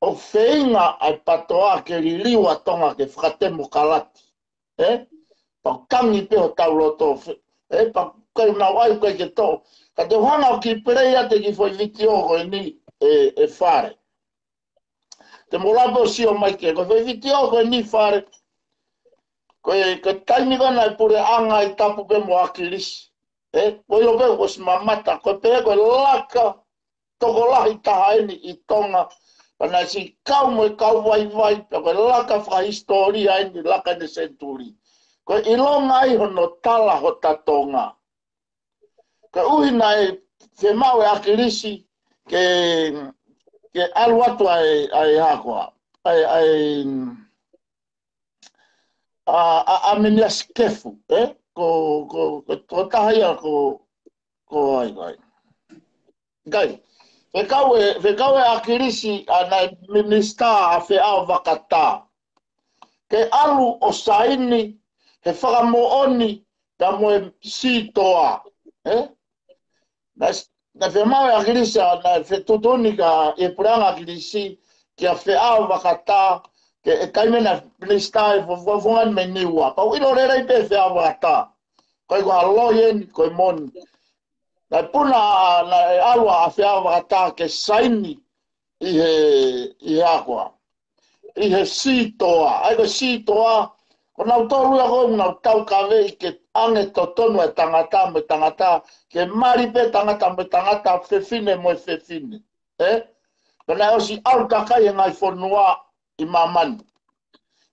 ʻoku feinga ʻa e PTOA ke liliu ʻa Tonga ke fakatemokalati. Ē? Pea ʻoku tangi pē hotau loto fe-, ē? Pea ʻoku ʻikai ke nau ʻai, ʻoku ʻikai ke toʻo. Ka te u hanga ʻo kiʻi play atu e kiʻi foʻi vitiō ko eni ē, ē Fale. Te mou lava ʻo sio mai ki he, ko e foʻi vitiō ko eni Fale. Ko e, ko e taimi ko ena ʻa e puleʻanga ʻi tapu pē mo ʻAkilisi. Ē, ko e ʻilo pē ʻoku ʻosi mamata, ko e pehē ko e laka tokolahi taha eni ʻi Tonga, Pea naʻe siʻi kau mo e kau vaivai, pea ko e laka fakahisitōlia eni, laka ʻi he senituli. Ko e ʻilonga ai hono tala hota Tonga. Koeʻuhi naʻe fiemaʻu ʻe ʻAkilisi ke, ke ʻalu atu ʻa e, ʻa e hā koā, ʻa e, ʻa e, ʻa, ʻa, ʻa Miniasikefu, ē? Ko, ko, ko, ko taha ia ko, ko ai, ko ai. Kai, fekau ʻe, fekau ʻe ʻAkilisi ʻa e Minisitā ʻa Feʻao Vakatā ke ʻalu ʻo saini he fakamoʻoni pea mo e sitoa, ē? Naʻe, naʻe fiemaʻu ʻe ʻAkilisi, naʻe fetuʻutaki ʻe he puleʻanga ʻAkilisi kia Feʻao Vakatā, ke ʻi he taimi naʻe Minisitā ʻi he Fofonga mei Niua. Pea ʻoku ʻilo lelei pē Feʻao Vakatā. Ko e ko ha loi eni, ko e moni. Naʻe puna, naʻe ʻalu ʻa Feʻao Vakatā ke saini ʻi he, ʻi he hā koā, ʻi he sitoa. ʻA ia ko e sitoa, ko nautolu ia ʻoku nau taukaveʻi ke ʻange totonu e tangata mo e tangata, ke mali pē tangata mo e tangata, fefine mo e fefine. Ē? Pea naʻe ʻosi ʻalu takai e ngaahi fonua ʻi māmani.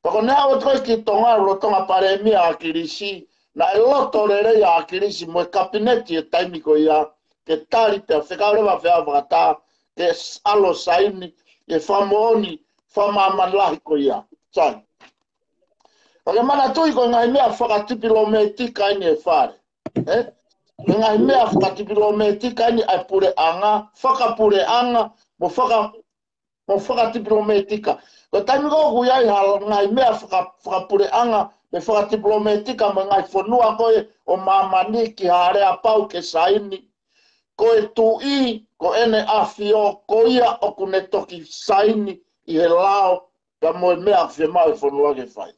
Pea ko ʻene aʻu atu ko ē ki Tonga, lolotonga palēmia ʻa ʻAkilisi, naʻe loto lelei ʻa ʻAkilisi mo e kapineti he taimi ko ia, ke tali pea fekau leva Feʻao Vakatā ke s-, ʻalu ʻo saini e fakamoʻoni fakamāmani lahi ko ia. Sai. Pea ke manatuʻi ko e ngaahi meʻa fakatipilometika eni ʻe Fale. Ē? Ko e ngaahi meʻa fakatipilometika eni ʻa e puleʻanga, fakapuleʻanga, mo faka-, mo fakatipilometika. Ko e taimi ko ē ʻoku ʻi ai ha ngaahi meʻa faka-, fakapuleʻanga, mo fakatipilometika mo e ngaahi fonua ko ē ʻo māmani ki ha aleapau ke saini, ko e Tuʻi, ko ʻEne ʻAfio, ko ia ʻoku ne toki saini ʻi he lao, pea mo e meʻa ʻoku fiemaʻu e fonua ke fai.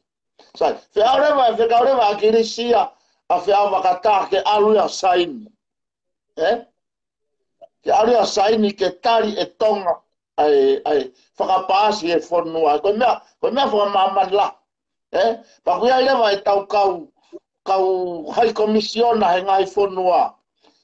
Sai, fekau leva, fekau leva ʻe ʻAkilisi ia ʻa Feʻao Vakatā ke ʻalu ia ʻo saini. Ē? Ke ʻalu ia ʻo saini ke tali ʻe Tonga ʻa e, ʻa e fakapaasi e fonua. Ko e meʻa, ko e meʻa fakamāmani lahi. Ē? Pea ʻoku ʻi ai leva ʻetau kau, kau hai komisiona he ngaahi fonua.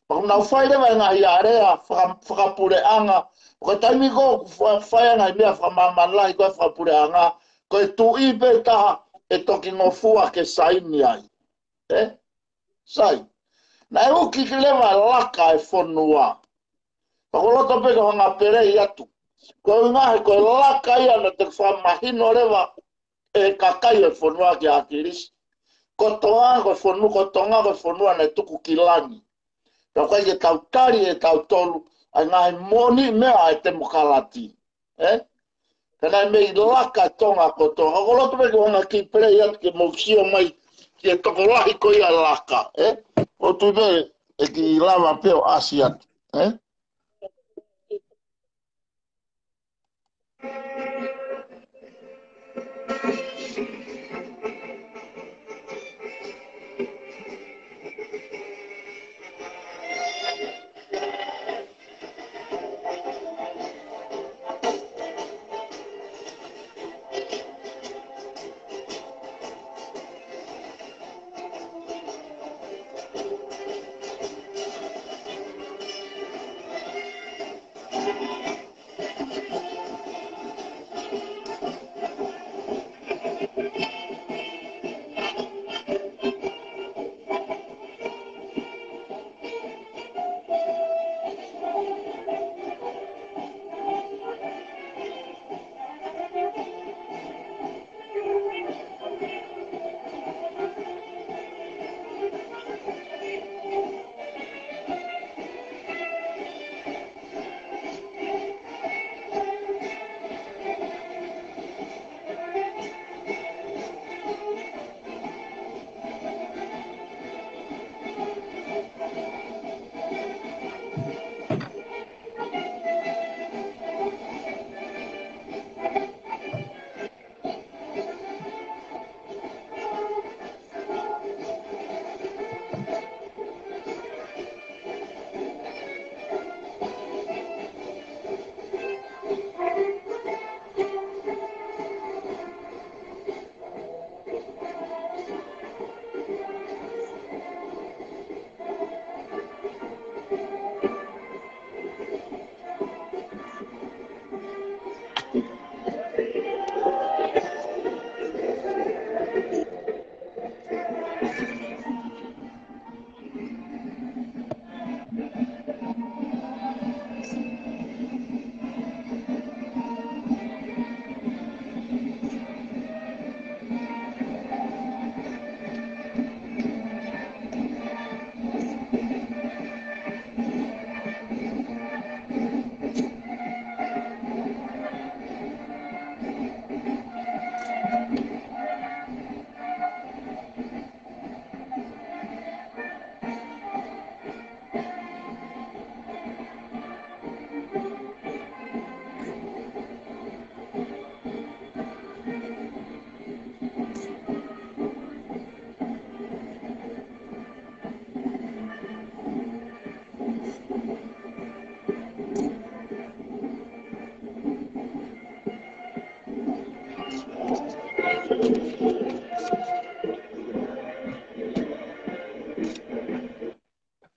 Pea ʻoku nau fai leva e ngaahi alea faka-, fakapuleʻanga. Ko e taimi ko ē ʻoku fa-, fai ai e ngaahi meʻa fakamāmani lahi ko ē fakapuleʻanga, ko e Tuʻi pē taha ʻe toki ngofua ke saini ai. Ē? Sai. Naʻe uki ki leva e laka e fonua. Pea ʻoku ou loto pē ke u hanga ʻo pehē atu, ko e ʻuhinga he ko e laka ia naʻe toki fakamahino leva ʻe he kakai e fonua kia ʻAkilisi. Ko Tonga ko e fonua, ko Tonga ko e fonua naʻe tuku ki langi. Pea ʻoku ʻikai ke tau tali ʻe tautolu ʻa e ngaahi moʻoniʻi meʻa ʻa e temokalati. Ē? Ka naʻe mei laka Tonga kotoa. Ka ʻoku ou loto pē ke u hanga ʻo kiʻi pehē atu ke mou sio mai ki he tokolahi ko ia laka. Ē? ʻOku ou tui pē ʻe kiʻi lava pē ʻo ʻasi atu. Ē?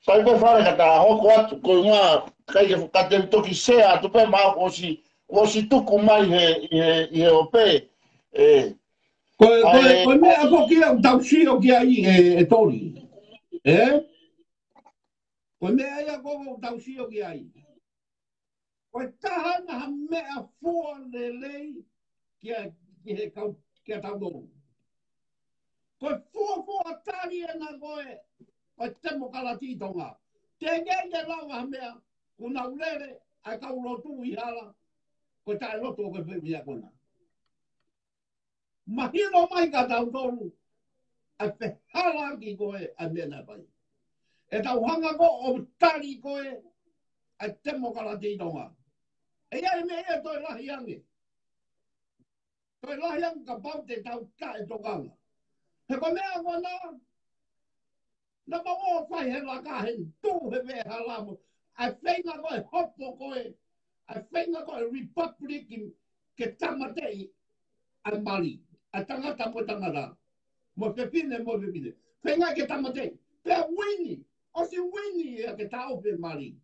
Kai pē Fale ka ta hoko atu, ko e ʻuhinga, kai ke, ka te toki sea atu pē ma ʻosi, ʻosi tuku mai he, ʻi he, ʻi he ope. ʻE. Ko e, Ka ko e, e, ko e meʻa ko kia ʻoku tau sio ki ai ʻe, ʻe Toli. ʻE? Ko e meʻa ia ko ʻoku tau sio ki ai. Ko e taha na ha meʻa fua lelei kia, ki he kau, kia tautolu. Ko e fuofua tali ena ko e, ko e temokalati ʻi Tonga. Teʻeki ke lau ha meʻa, kuo nau lele, ʻa e kau lotu ʻi hala, ko e taʻeloto ko e pē meʻa ko ena. Mahino mai kia tautolu, ʻa e fehālaaki ko e, ʻa e meʻa naʻe fai. ʻE tau hanga ko ʻo tali ko e, ʻa e temokalati ʻi Tonga. ʻE ʻi ai e meʻa ia toe lahi ange. Toe lahi ange kapau te tau taʻetokanga. He ko e meʻa ko ena, naʻa mau ō fai he laka he tuʻu he veʻe hala mo. ʻA e feinga ko e hopo ko e, ʻa e feinga ko e Republic ke tāmateʻi ʻa e mali. ʻA e tangata mo e tangata. Mo e fefine mo e fefine. Feinga ke tāmateʻi. Pea uini. ʻOsi uini ia ke taʻofi e mali.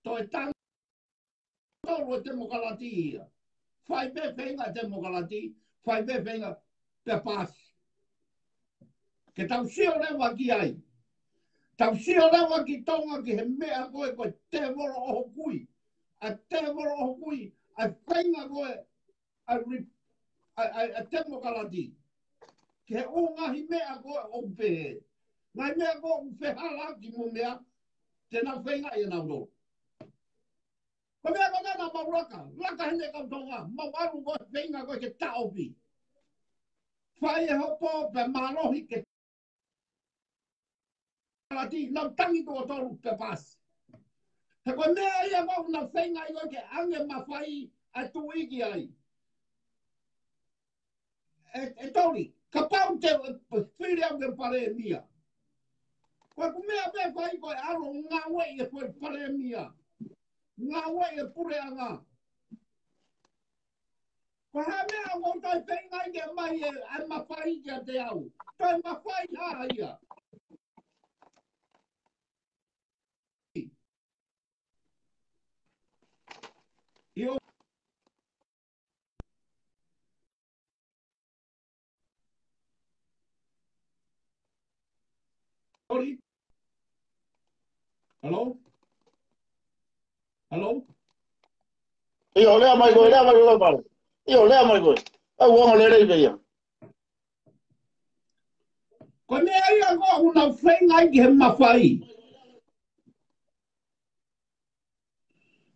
Toe tang tolu e temokalati ia. Fai pē feinga temokalati, fai pē feinga pea pasi. Ke tau sio leva ki ai. Tau sio leva ki Tonga ki he meʻa ko e, ko e tēvolo ʻohokui. ʻA e tēvolo ʻohokui, ʻa e feinga ko e, ʻa e re-, ʻa e, ʻa e, ʻa e temokalati. Ki he ʻū ngaahi meʻa ko e ʻoku pehē. Ngaahi meʻa ko e ʻoku fehālaaki mo e meʻa, te nau feinga ia nautolu. Ko e meʻa ko ena naʻa mau laka, laka heni kau Tonga, mau ʻalu ko e feinga ko e ke taʻofi. Fai e hopo pea mālohi ke kalati, nau tangi tuʻo tolu pea pasi. He ko e meʻa ia ko ʻoku nau feinga ai ko e ke ʻange mafai ʻa e tuʻi ki ai. ʻE, ʻe Toli, kapau te, ʻe, fili au ke palēmia. Ko ʻeku meʻa pē fai ko e ʻalu ngāueʻi e foʻi palēmia. Ngāueʻi e puleʻanga. Ko e hā e meʻa ʻoku ou toe feinga ai ke ʻomai e, ʻa e mafai kiate au. Toe mafai hā ia. ʻIo. Sorry. Hello? Hello? ʻIo, lea mai koe, lea mai koe, pale. ʻIo, lea mai koe. ʻOku ongo lelei pē ia. Ko e meʻa ia ko ʻoku nau feinga ai ki he mafai.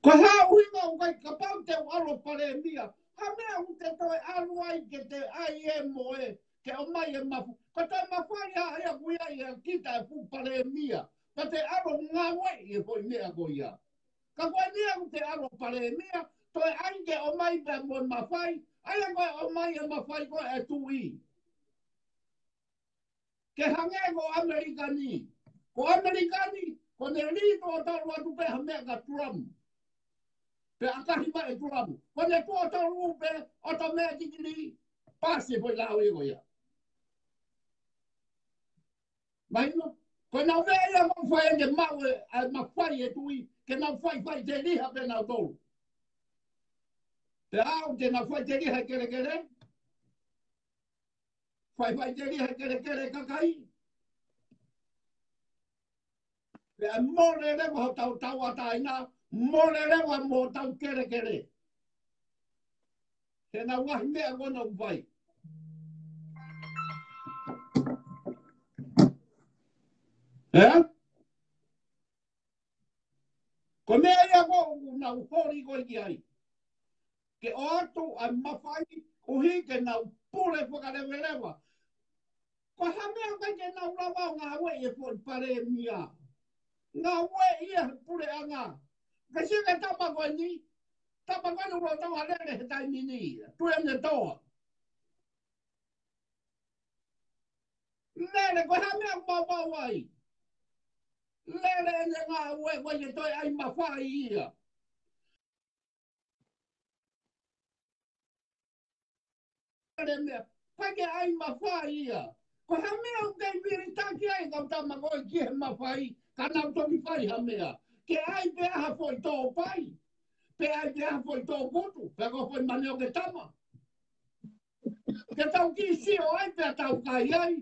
Ko e hā e ʻuhinga ʻoku ʻikai kapau te u ʻalu palēmia. Hā e meʻa ʻoku te toe ʻalu ai ke te ʻai e mo e, ke ʻomai e mafu-, ko e toe mafai hā ia ʻoku ʻi ai ʻa kita e fuʻu palēmia. Ka te ʻalu ngāueʻi e foʻi meʻa ko ia. Ka ko e meʻa ʻoku te ʻalu palēmia, toe ʻai ke ʻomai pē mo e mafai, ʻai ko e ʻomai e mafai ko e tuʻi. Ke hangē ko ʻAmelika ni. Ko ʻAmelika ni, ko ʻene lī tuʻo tolu atu pē ha meʻa kia Trump. Pea ʻakahi mai ʻe Trump. Ko ʻene tuʻo tolu pē, ʻoto meʻa tikili, pasi e foʻi lāuʻi ko ia. Mahino, ko ʻenau meʻa ia ʻoku fai ʻene maʻu e, ʻa e mafai e tuʻi, ke nau fai faʻiteliha pē nautolu. Pea aʻu te nau faʻiteliha e kelekele, fai faʻiteliha e kelekele kakai. Pea mole leva hotau tauʻatāina, mole leva mo hotau kelekele. He naʻa ngaahi meʻa ko ena ʻoku fai. Ē? Ko e meʻa ia ko ʻoku nau holi ko ē ki ai. Ke ʻoatu ʻa e mafai ʻuhi ke nau pule fakaleveleva. Ko e hā e meʻa ʻoku ʻikai ke nau lava ʻo ngāueʻi e foʻi palēmia. Ngāueʻi ia he puleʻanga. Ka sio ki he tama ko eni, tama ko eni ʻoku lolotonga lele he taimi ni. Tui ʻene toa. Lele, ko e hā e meʻa ʻoku maumau ai. Lele ʻene ngāue, ʻoku ʻikai ke toe ʻai mafai ia. Lele meʻa, ʻikai ke ʻai mafai ia. Ko e hā e meʻa ʻoku kei vilitaki ai e kau tama ko ē ki he mafai, ka nau toki fai ha meʻa. Ke ʻai pē ha foʻi tō pai, pe ʻai pē ha foʻi tō kutu, pe ko e foʻi mane ʻo e tama. Ke tau kiʻi sio ai pea tau kai ai.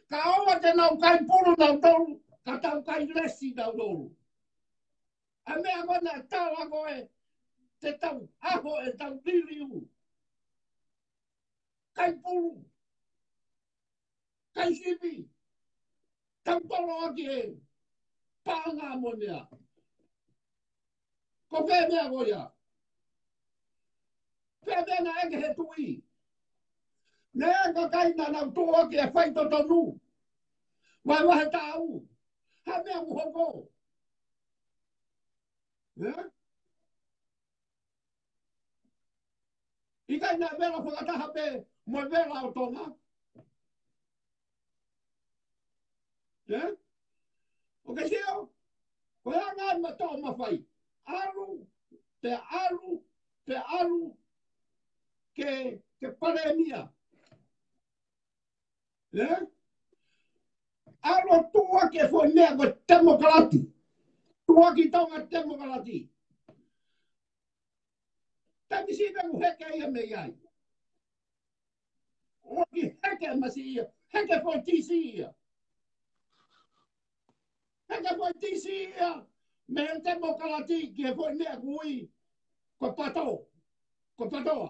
Kae ʻoua te nau kai pulu nautolu, ka tau kai lesi nautolu. ʻA e meʻa ko ē naʻe tala ko ē, te tau ʻaho ʻetau liliu. Kai pulu. Kai sipi. Tau tolo ʻaki e paʻanga mo e meʻa. Ko fē meʻa ko ia? Fē meʻa naʻe ʻeke he tuʻi? Naʻe ʻeke kakai naʻa nau tolo ʻaki e faitotonu. Vahevahe taʻu. Hā e meʻa ʻoku hoko? Ē? ʻIkai naʻe vela fakataha pē mo e vela ʻo Tonga. Ē? ʻOku ke sio? Ko e anga ʻa e meʻa ʻoku tau mafai. ʻAlu, pea ʻalu, pea ʻalu, ke, ke palēmia. Ē? ʻAlu ʻo tuʻu ʻaki e foʻi meʻa ko e temokalati. Tuʻu ʻaki Tonga temokalati. Taimi siʻi pē ʻoku heke ia mei ai. ʻOku heke masiʻi ia. Heke foʻi tisi ia. Heke foʻi tisi ia. Mei he temokalati ki he foʻi meʻa ʻoku ui ko e pato. Ko e patoa.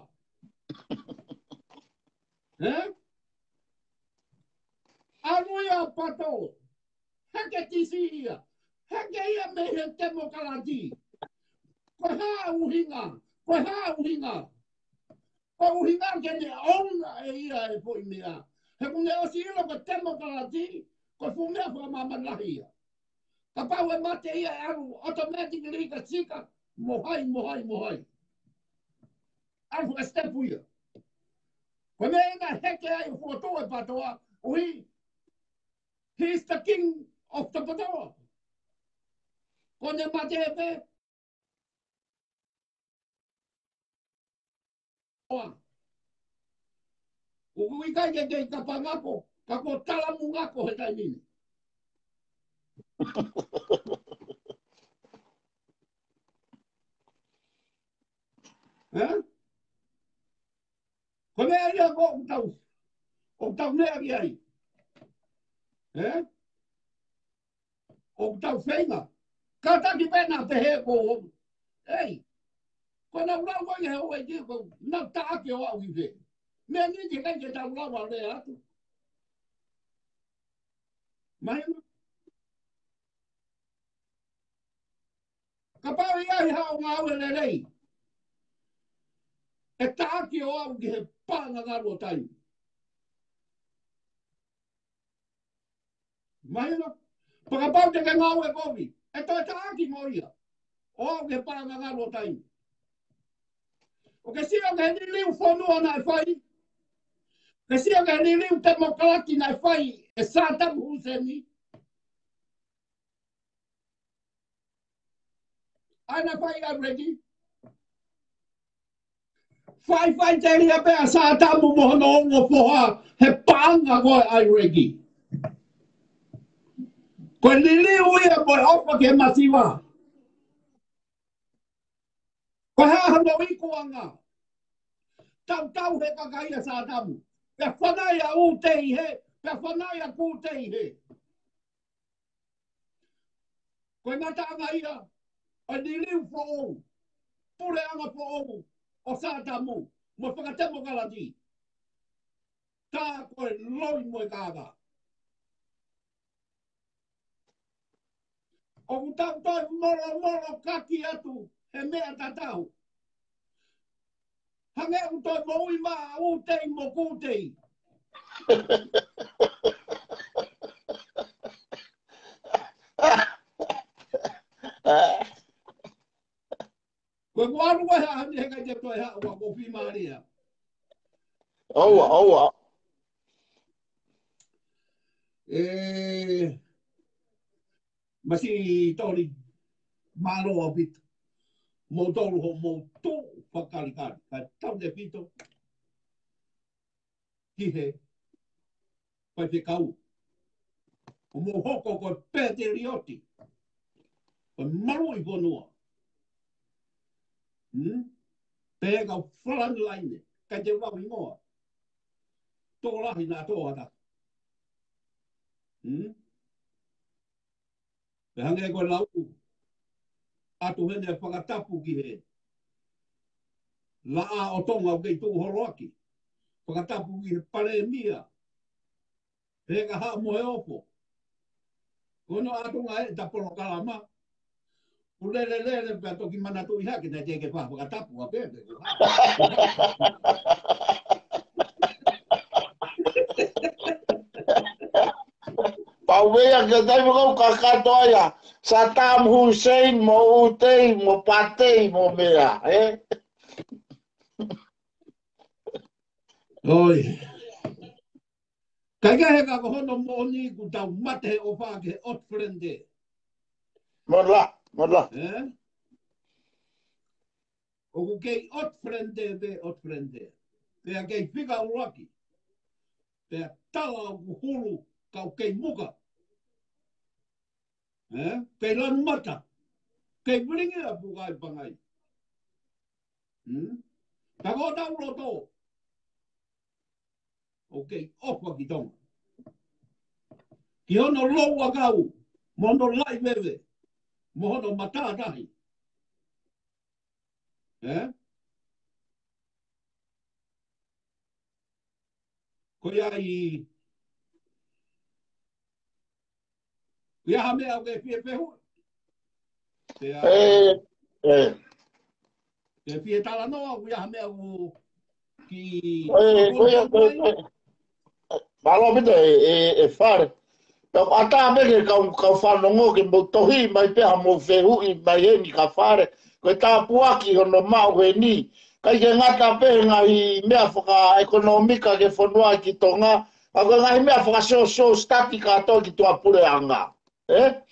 Ē? ʻAlu ia pato. Heke tisi ia. Heke ia mei he temokalati. Ko e hā e ʻuhinga? Ko e hā e ʻuhinga? Ko e ʻuhinga ke ne ʻouna ʻe ia e foʻi meʻa. He ʻoku ne ʻosi ʻilo ko e temokalati, ko e fuʻu meʻa fakamāmani lahi ia. Kapau ʻe mate ia ʻe ʻalu automatically ka sika, mo hai, mo hai, mo hai. ʻAlu fakasitepu ia. Ko e meʻa ia naʻe heke ai ʻo fokotuʻu e patoa, ʻuhi, he is the king of the patoa. Ko ʻene mate pē, ʻoku ʻikai ke kei kapangako, ka ko e talamunga ko ē he taimi ni. Ē? Ko e meʻa ia ʻoku tau, ʻoku tau meʻa ki ai. Ē? ʻOku tau feinga. Kātaki pē naʻa pehē ko, ei, ko ʻenau lau ko ē he ʻo e ki ko, nau taʻaki ʻo aʻu ki fē. Meʻa ni ʻikai ke tau lau ʻo lea atu. Mahino? Kapau ʻe ʻi ai haʻo ngāue lelei, ʻe taʻaki ʻo aʻu ki he paʻanga ngalu ʻo taimi. Mahino? Pea kapau te ke ngāue kovi, ʻe toe taʻaki mo ia ʻo aʻu ki he paʻanga ngalu ʻo taimi. ʻOku ke sio ki he liliu fonua naʻe fai? ʻOku ke sio ki he liliu temokalati naʻe fai ʻe Saddam Hussein? ʻA ia naʻe fai ʻa Ireki. Fai, faʻiteliha pē ʻa Sādamu mo hono ongo foha he paʻanga ko ē ʻa Ireki. Ko e liliu ia mo e ʻofa ki he masiva. Ko e hā hono ikuʻanga? Tautau he kakai ʻa Sādamu. Pea fanai ʻa ʻUtei hē, pea fanai ʻa Kutei hē. Ko e ngataʻanga ia ʻo e liliu foʻou, puleʻanga foʻou ʻo Sādamu mo e fakatemokalati. Tā ko e loi mo e kākā. ʻOku tau toe molomolokaki atu he meʻa tatau. Hangē ʻoku toe moʻui mai ʻa ʻUtei mo Kutei. Ko e kualu ko e hā ni he kai te toe haʻu ʻa ko Fimālia. ʻOua, ʻoua. ʻE, Masi Toli, mālō ʻaupito. Mou tolu hoʻomou tuʻu fakalikali. Kae tau te pito ki he faifekau. ʻO mou hoko ko e petelioti. Ko e maluʻi fonua. Hmm? Pehē kau frontline, ʻikai te u lau hingoa. Tokolahi naʻa tō ʻatā. Hmm? Pea hangē ko e lau atu heni ʻa e fakatapu ki he Laʻā ʻo Tonga ʻoku kei tuʻu holoaki. Fakatapu ki he Palēmia. Pehē ka haʻu mo e ofo. Ko hono ʻatunga ʻe ta polokalama. Kuo lele lele pea toki manatuʻi hake naʻe teʻeki ke fai ha fakatapu ʻa pē. Pau meʻa ke taimi ko ē ʻoku kakato ai ʻa Saddam Hussein mo ʻUtei mo Patei mo meʻa, ē? ʻOi. Kae kehe ka ko hono moʻoni kuo tau mate he ʻofa ki he ʻOtu Felente. Mola, mola. Ē? ʻOku kei ʻOtu Felente pē ʻOtu Felente. Pea kei fika ʻuluaki. Pea tala ʻoku hulu kau kei muka. Ē? Kei lanu mata. Kei vilingi ʻa Pukai Pangai. Hmm? Ka ko hotau loto. ʻOku kei ʻofa ki Tonga. Ki hono lou ʻakau, mo hono laʻi veve, mo hono matātahi. Ē? Ko ia ai, ko ia ha meʻa ʻoku ke fie fehuʻi. Pea, ē, ē. Ke fie talanoa, ko ia ha meʻa ʻoku ki ē, ko ia, ko ia, ko ia. Mālō ʻaupito ē, ē, ē Fale. Tau ʻatā pē ke kau, kau fanongo ke mou tohi mai pē ha mou fehuʻi mai heni ka Fale. Ko e tāpuaki hono maʻu heni. ʻIkai ke ngata pē he ngaahi meʻa fakaʻekonōmika ki he fonua ki Tonga. Ka ko e ngaahi meʻa fakasōsiale sitati kātoa ki tuʻapuleʻanga. Ē?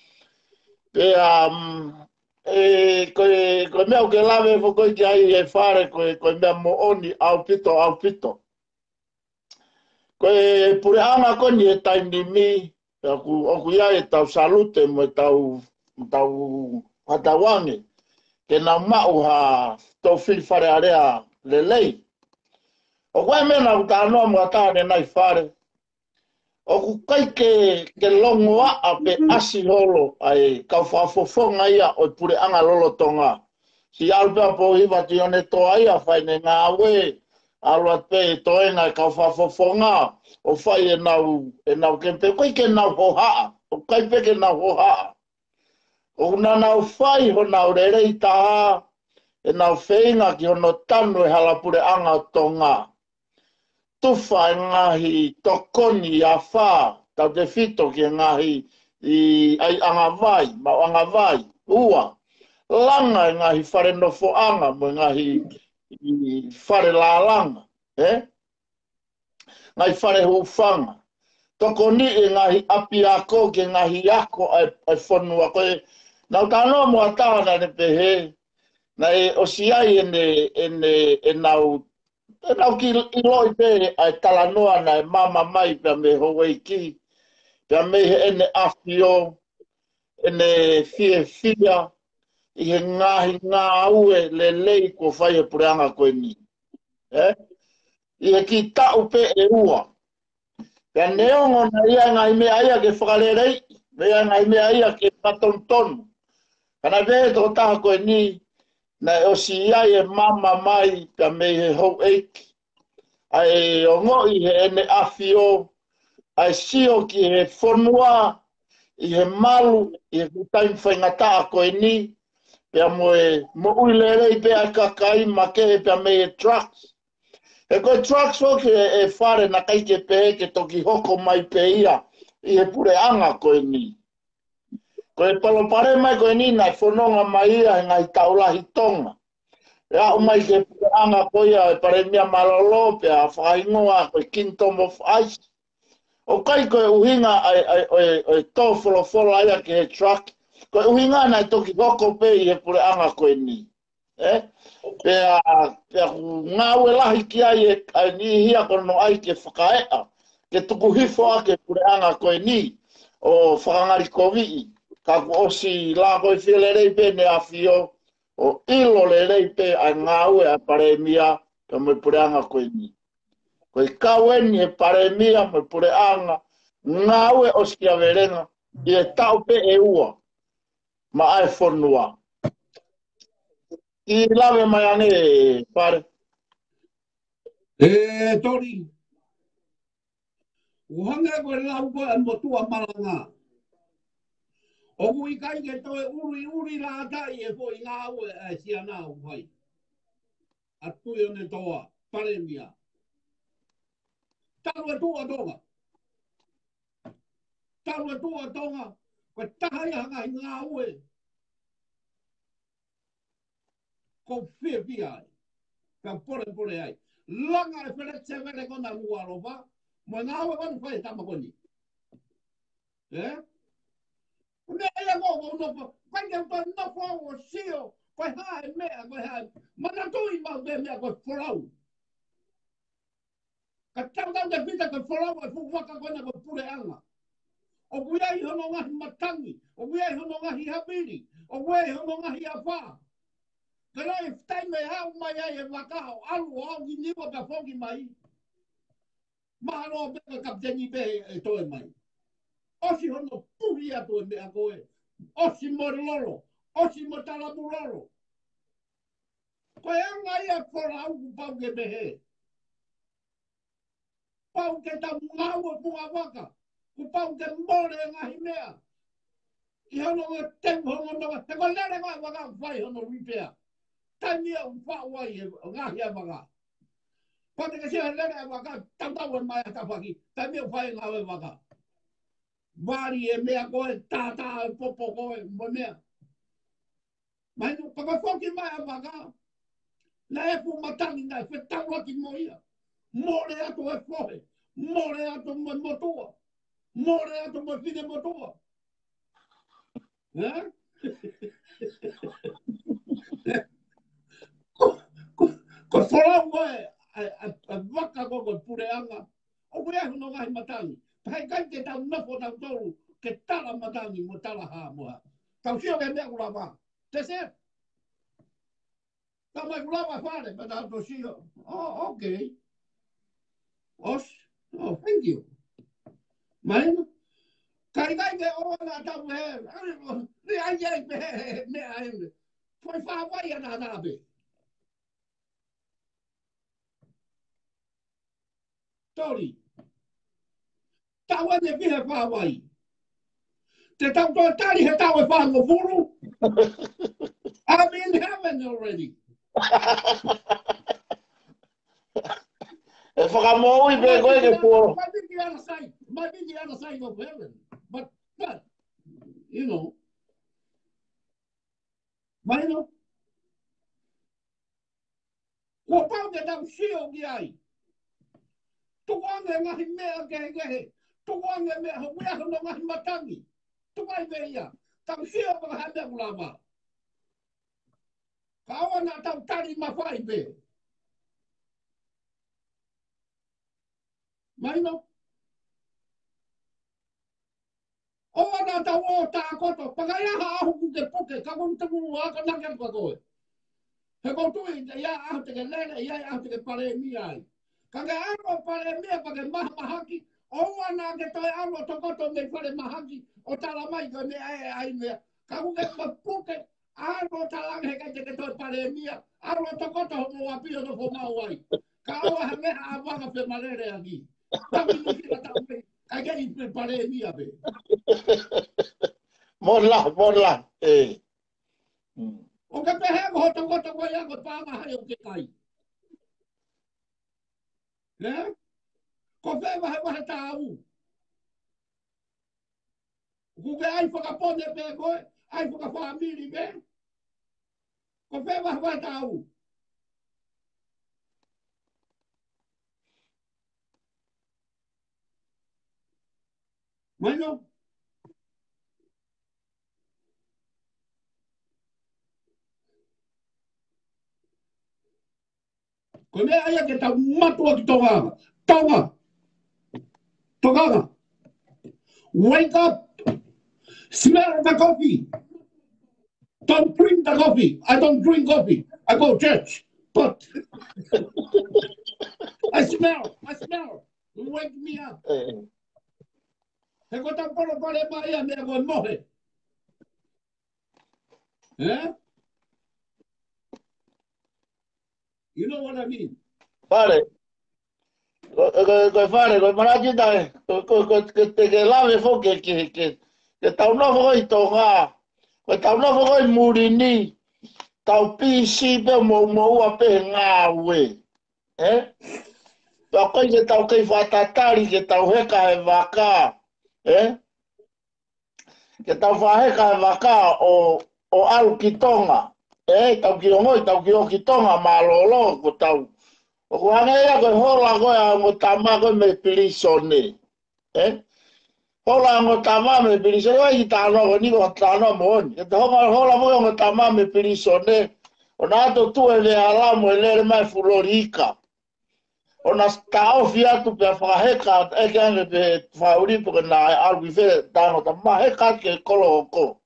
Pea, um, ē, ko e, ko e meʻa ʻoku ke lave foki ki ai ē Fale, ko e, ko e meʻa moʻoni ʻaupito, ʻaupito. Ko e puleʻanga ko eni he taimi ni, pea ʻoku, ʻoku ʻi ai ʻetau salute mo ʻetau, ʻetau fakatauange ke nau maʻu ha toʻu fili Fale Alea lelei. ʻOku ʻi ai e meʻa naʻa ku talanoa mo ha taha ʻanenai Fale. ʻOku ʻikai ke, ke longoaʻa pe ʻasi holo ʻa e kau fakafofonga ia ʻo e puleʻanga lolotonga. Siʻi ʻalu pē ʻa Pouhiva Tionetoa ia fai ʻene ngāue, ʻalu atu pē ʻe toenga e kau fakafofonga, ʻo fai ʻenau, ʻenau kemipeni, ʻoku ʻikai ke nau hohaʻa, ʻoku ʻikai pē ke nau hohaʻa. ʻOku nau fai honau lelei taha, ʻenau feinga ki hono tanu e hala puleʻanga ʻo Tonga. Tufa e ngaahi tokoni ʻi afā, tautefito ki he ngaahi ʻi ai ʻangavai, maʻu ʻangavai. Ua, langa e ngaahi fale nofoʻanga mo e ngaahi ʻi fale lālanga, ē? Ngaahi fale hūfanga. Tokoniʻi e ngaahi ʻapiako ki he ngaahi ako ʻa e, ʻa e fonua ko ē. Naʻa ku talanoa mo ha taha naʻa ne pehē, naʻe ʻosi ʻi ai ʻene, ʻene, ʻenau, ʻenau kiʻi ʻiloʻi pē ʻa e talanoa naʻe maama mai pea mei he houʻeiki, pea mei heʻene ʻafio, ʻene fiefia ʻi he ngaahi ngāue lelei kuo fai he puleʻanga ko eni. Ē? ʻI he kiʻi taʻu pē ʻe ua. Pea neongo naʻe ʻi ai e ngaahi meʻa ia ke fakaleleiʻi, meʻa ngaahi meʻa ia ke fakatonutonu. Ka naʻe pehē ʻe he tokotaha ko eni, naʻe ʻosi ʻi ai e maama mai pea mei he houʻeiki. ʻA e ongoʻi heʻene ʻafio, ʻa e sio ki he fonua, ʻi he malu, ʻi he taimi faingataʻa ko eni, pea mo e moʻui lelei pē ʻa e kakai makehe pea mei he drugs. He ko e drugs foki ē, ē Fale naʻe ʻikai ke pehē ke toki hoko mai pē ia ʻi he puleʻanga ko eni. Ko e palopalema ko eni naʻe fononga mai ia he ngaahi taʻu lahi Tonga. ʻE aʻu mai ki he puleʻanga ko ia ʻo e palēmia mālōlō pea fakahingoa ko e Kingdom of Ice. ʻOku ʻikai ko e ʻuhinga ʻa e, ʻa e, ʻo e, ʻo e tō folofola ia ki he drug. Ko e ʻuhinga naʻe toki hoko pē ʻi he puleʻanga ko eni. Ē? Pea, pea ʻoku ngāue lahi ki ai e, ʻa e niʻihi ia ko hono ʻai ke fakaeʻa. ke tuku hifo ʻa e puleʻanga ko eni ʻo fakangalikoviʻi. Ka kuo ʻosi lākoifie lelei pē ʻEne ʻAfio, ʻo ʻilo lelei pē ʻa e ngāue ʻa e palēmia pea mo e puleʻanga ko eni. Ko e kau eni ʻa e palēmia mo e puleʻanga, ngāue ʻosikiavelenga ʻi he taʻu pē ʻe ua maʻa e fonua. ʻI lave mai ange, Fale. ʻE Toli, ʻoku hangē ko e lau ko ē ʻa e motuʻa malanga. ʻOku ʻikai ke toe ʻuliʻuli lātai e foʻi ngāue ʻa e siana ʻoku fai. ʻA Tuʻiʻonetoa, palēmia. Talu e tuʻu ʻa Tonga. Talu e tuʻu ʻa Tonga, ko e taha ia ha ngaahi ngāue ʻoku ou fiefia ai, pea polepole ai. Langa e Flexible ko ena Nukuʻalofa, mo e ngāue ko ena ʻoku fai ʻe he tama ko eni. Ē? Ko e meʻa ia ʻoku ou nofo, ʻikai ke u toe nofo au ʻo sio, ko e hā e meʻa, ko e hā e, manatuʻi maʻu pē meʻa ko e folau. Ka tautau ke pita ke folau e fuʻu vaka ko ena ko e puleʻanga. ʻOku ʻi ai hono ngaahi matangi, ʻoku ʻi ai hono ngaahi havili, ʻoku ʻi ai hono ngaahi afā. Ka naʻe taimi ʻe haʻu mai ai e vaka ʻo ʻalu ʻo aʻu ki Niua pea foki mai. Mahalo pē ko e kapiteni pē ʻe toe mai. ʻOsi hono puhi atu e meʻa ko ē. ʻOsi mo lolo, ʻosi mo talamulolo. Ko e anga ia e folau kuo pau ke pehē. Pau ke tau ngāue fungavaka. Kuo pau ke mole e ngaahi meʻa. ʻI hono ʻo teu hono noa. He ko e lele ko ē ʻa e vaka ʻoku fai hono lipea. Taimi ia ʻoku faʻu ai e ngaahi ʻa e vaka. Pau te ke sio he lele ʻa e vaka, tautau e mai ʻa e tafaʻaki. Taimi ia ʻoku fai e ngāue ʻa e vaka. Vali e meʻa ko ē, tātā e popo ko ē, mo e meʻa. Mahino, pea ko e foki mai ʻa e vaka. Naʻe fuʻu matangi, naʻe fetaulaki mo ia. Mole atu e fohe. Mole atu mo e motuʻa. Mole atu mo e finemotuʻa. Ē? Ko, ko, ko e folau ko ē ʻa e, ʻa e, ʻa e vaka ko ē ko e puleʻanga. ʻOku ʻi ai hono ngaahi matangi. Pea ʻikai ke tau nofo tautolu ke tala matangi mo tala hā mo hā. Tau sio ki he meʻa ʻoku lava. That's it. Tau mai ʻoku lava Fale, pea tau toe sio. Oh, okay. ʻOsi. Oh, thank you. Mahino. Ka ʻikai ke ʻoua naʻa tau he, ʻi ai ai pē he, he, meʻa ʻeni. Foʻi fāvai ʻa e taʻataʻa pē. Toli. Taʻu ʻeni ʻe fiha fāvai. Te tau toe tali he taʻu ʻe fāngofulu. I'm in heaven already. ʻE fakamoʻui pē koe ke kuo. Might be the other side. Might be the other side of heaven. But, but, you know. Mahino. Kuo pau ke tau sio ki ai. Tukuange ngaahi meʻa kehekehe. Tukuange meʻa ʻoku ʻi ai hono ngaahi matangi. Tuku ai pē ia. Tau sio pea ka hā e meʻa ʻoku lava. Ka ʻoua naʻa tau tali mafai pē. Mahino? ʻOua naʻa tau ō tākoto, pea ka ʻi ai ha ʻaho kuo ke puke, ka ʻoku ou tui ʻoku akonaki atu kia koe. He ʻoku ou tui, ʻe ʻi ai e ʻaho te ke lele, ʻe ʻi ai e ʻaho te ke palēmia ai. Ka ke ʻalu ʻo palēmia, pea ke mahamahaki, ʻoua naʻa ke toe ʻalu ʻo tokoto mei falemahaki, ʻo tala mai ko e meʻa ē ʻa e meʻa. Ka ʻoku ke puke, ʻalu ʻo tala ange he ʻikai te ke toe palēmia, ʻalu ʻo tokoto hoʻomo ʻapi ʻo nofo maʻu ai. Ka ʻoua ha meʻa ʻa vaka femaleleʻaki. Tau inu ki ha taʻu mai, ʻikai ke ʻi he palēmia pē. Mola, mola, ē. Mm. ʻOku ke pehē ko hoʻo tokoto ko ia ko e paʻanga hai ʻoku ke kai. Ē? Ko fē vahevahe tāu. ʻOku ke ʻai fakapone pē koe, ʻai fakafāmili pē. Ko fē vahevahe tāu. Mahino? Ko e meʻa ia ke tau mātuʻaki Tonga. Tonga. Tokanga. Wake up. Smell the coffee. Don't drink the coffee. I don't drink coffee. I go church. But I smell. I smell. Wake me up. He ko e tapu polo pale mai a mea ko e mohe. Eh? You know what I mean? Fale. Ko, ko, ko e fale, ko e manatu tae. Ko, ko, ko, ko te ke lave foki ke, ke, ke, ke tau nofo ko ē ʻi Tonga. Ko e tau nofo ko ē ʻi muli ni. Tau pisi pē mo, mo ua pē ngāue. Eh? Pea ko e ke tau kei fakatatali, ke tau heka he vaka. Eh? Ke tau fakaheka he vaka ʻo, ʻo ʻalu ki Tonga. ʻE, tau kiʻi ongoʻi, tau kiʻi ō ki Tonga mālōlō ko tau. ʻOku hangē ia ko e hola ko ē ʻa e ongo tama ko ē mei pilīsone. ʻE? Hola ongo tama mei pilīsone, ʻoku ʻikai ke talanoa ko eni ko e talanoa moʻoni. Ke te hola, hola mo e ongo tama mei pilīsone. ʻO na ʻalu atu ʻo tuʻu he veʻe hala mo e lele mai e fuʻu loli ika. ʻO na taʻofi atu pea fakaheka, ʻeke ange pē fakaʻuli pe ko e na ʻalu ki fē, tano ta maheka ke kolo ʻoku.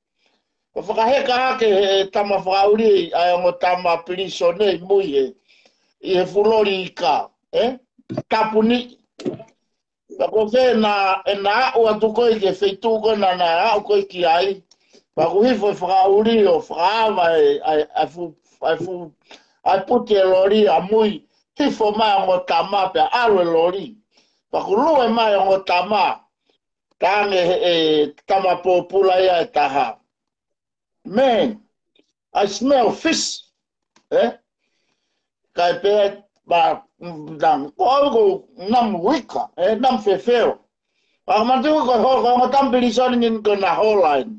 ʻO fakaheka ake he tama fakaʻuli ʻa e ongo tama pilīsone ʻi mui he, ʻi he fuʻu loli ika, ʻe? Tapu ni. Pea ko fē na, ʻe na aʻu atu ko ē ki he feituʻu ko ē na, na aʻu ko ē ki ai. Pea kuo hifo e fakaʻuli ʻo fakaava e, ʻa e, ʻa e fuʻu, ʻa e fuʻu, ʻa e puti e loli ʻa mui. Hifo mai ongo tama pea ʻalu e loli. Pea kuo lue mai ongo tama. Tange he, e, tama pōpula ia ʻe taha. Man, I smell fish. ʻE? Kae pehē, ba, mm, dang, ko au ko namu ika, ʻe, namu fefeo. Pea ka matu ko ho, ko ongo tama pilīsone ni ko na hola eni.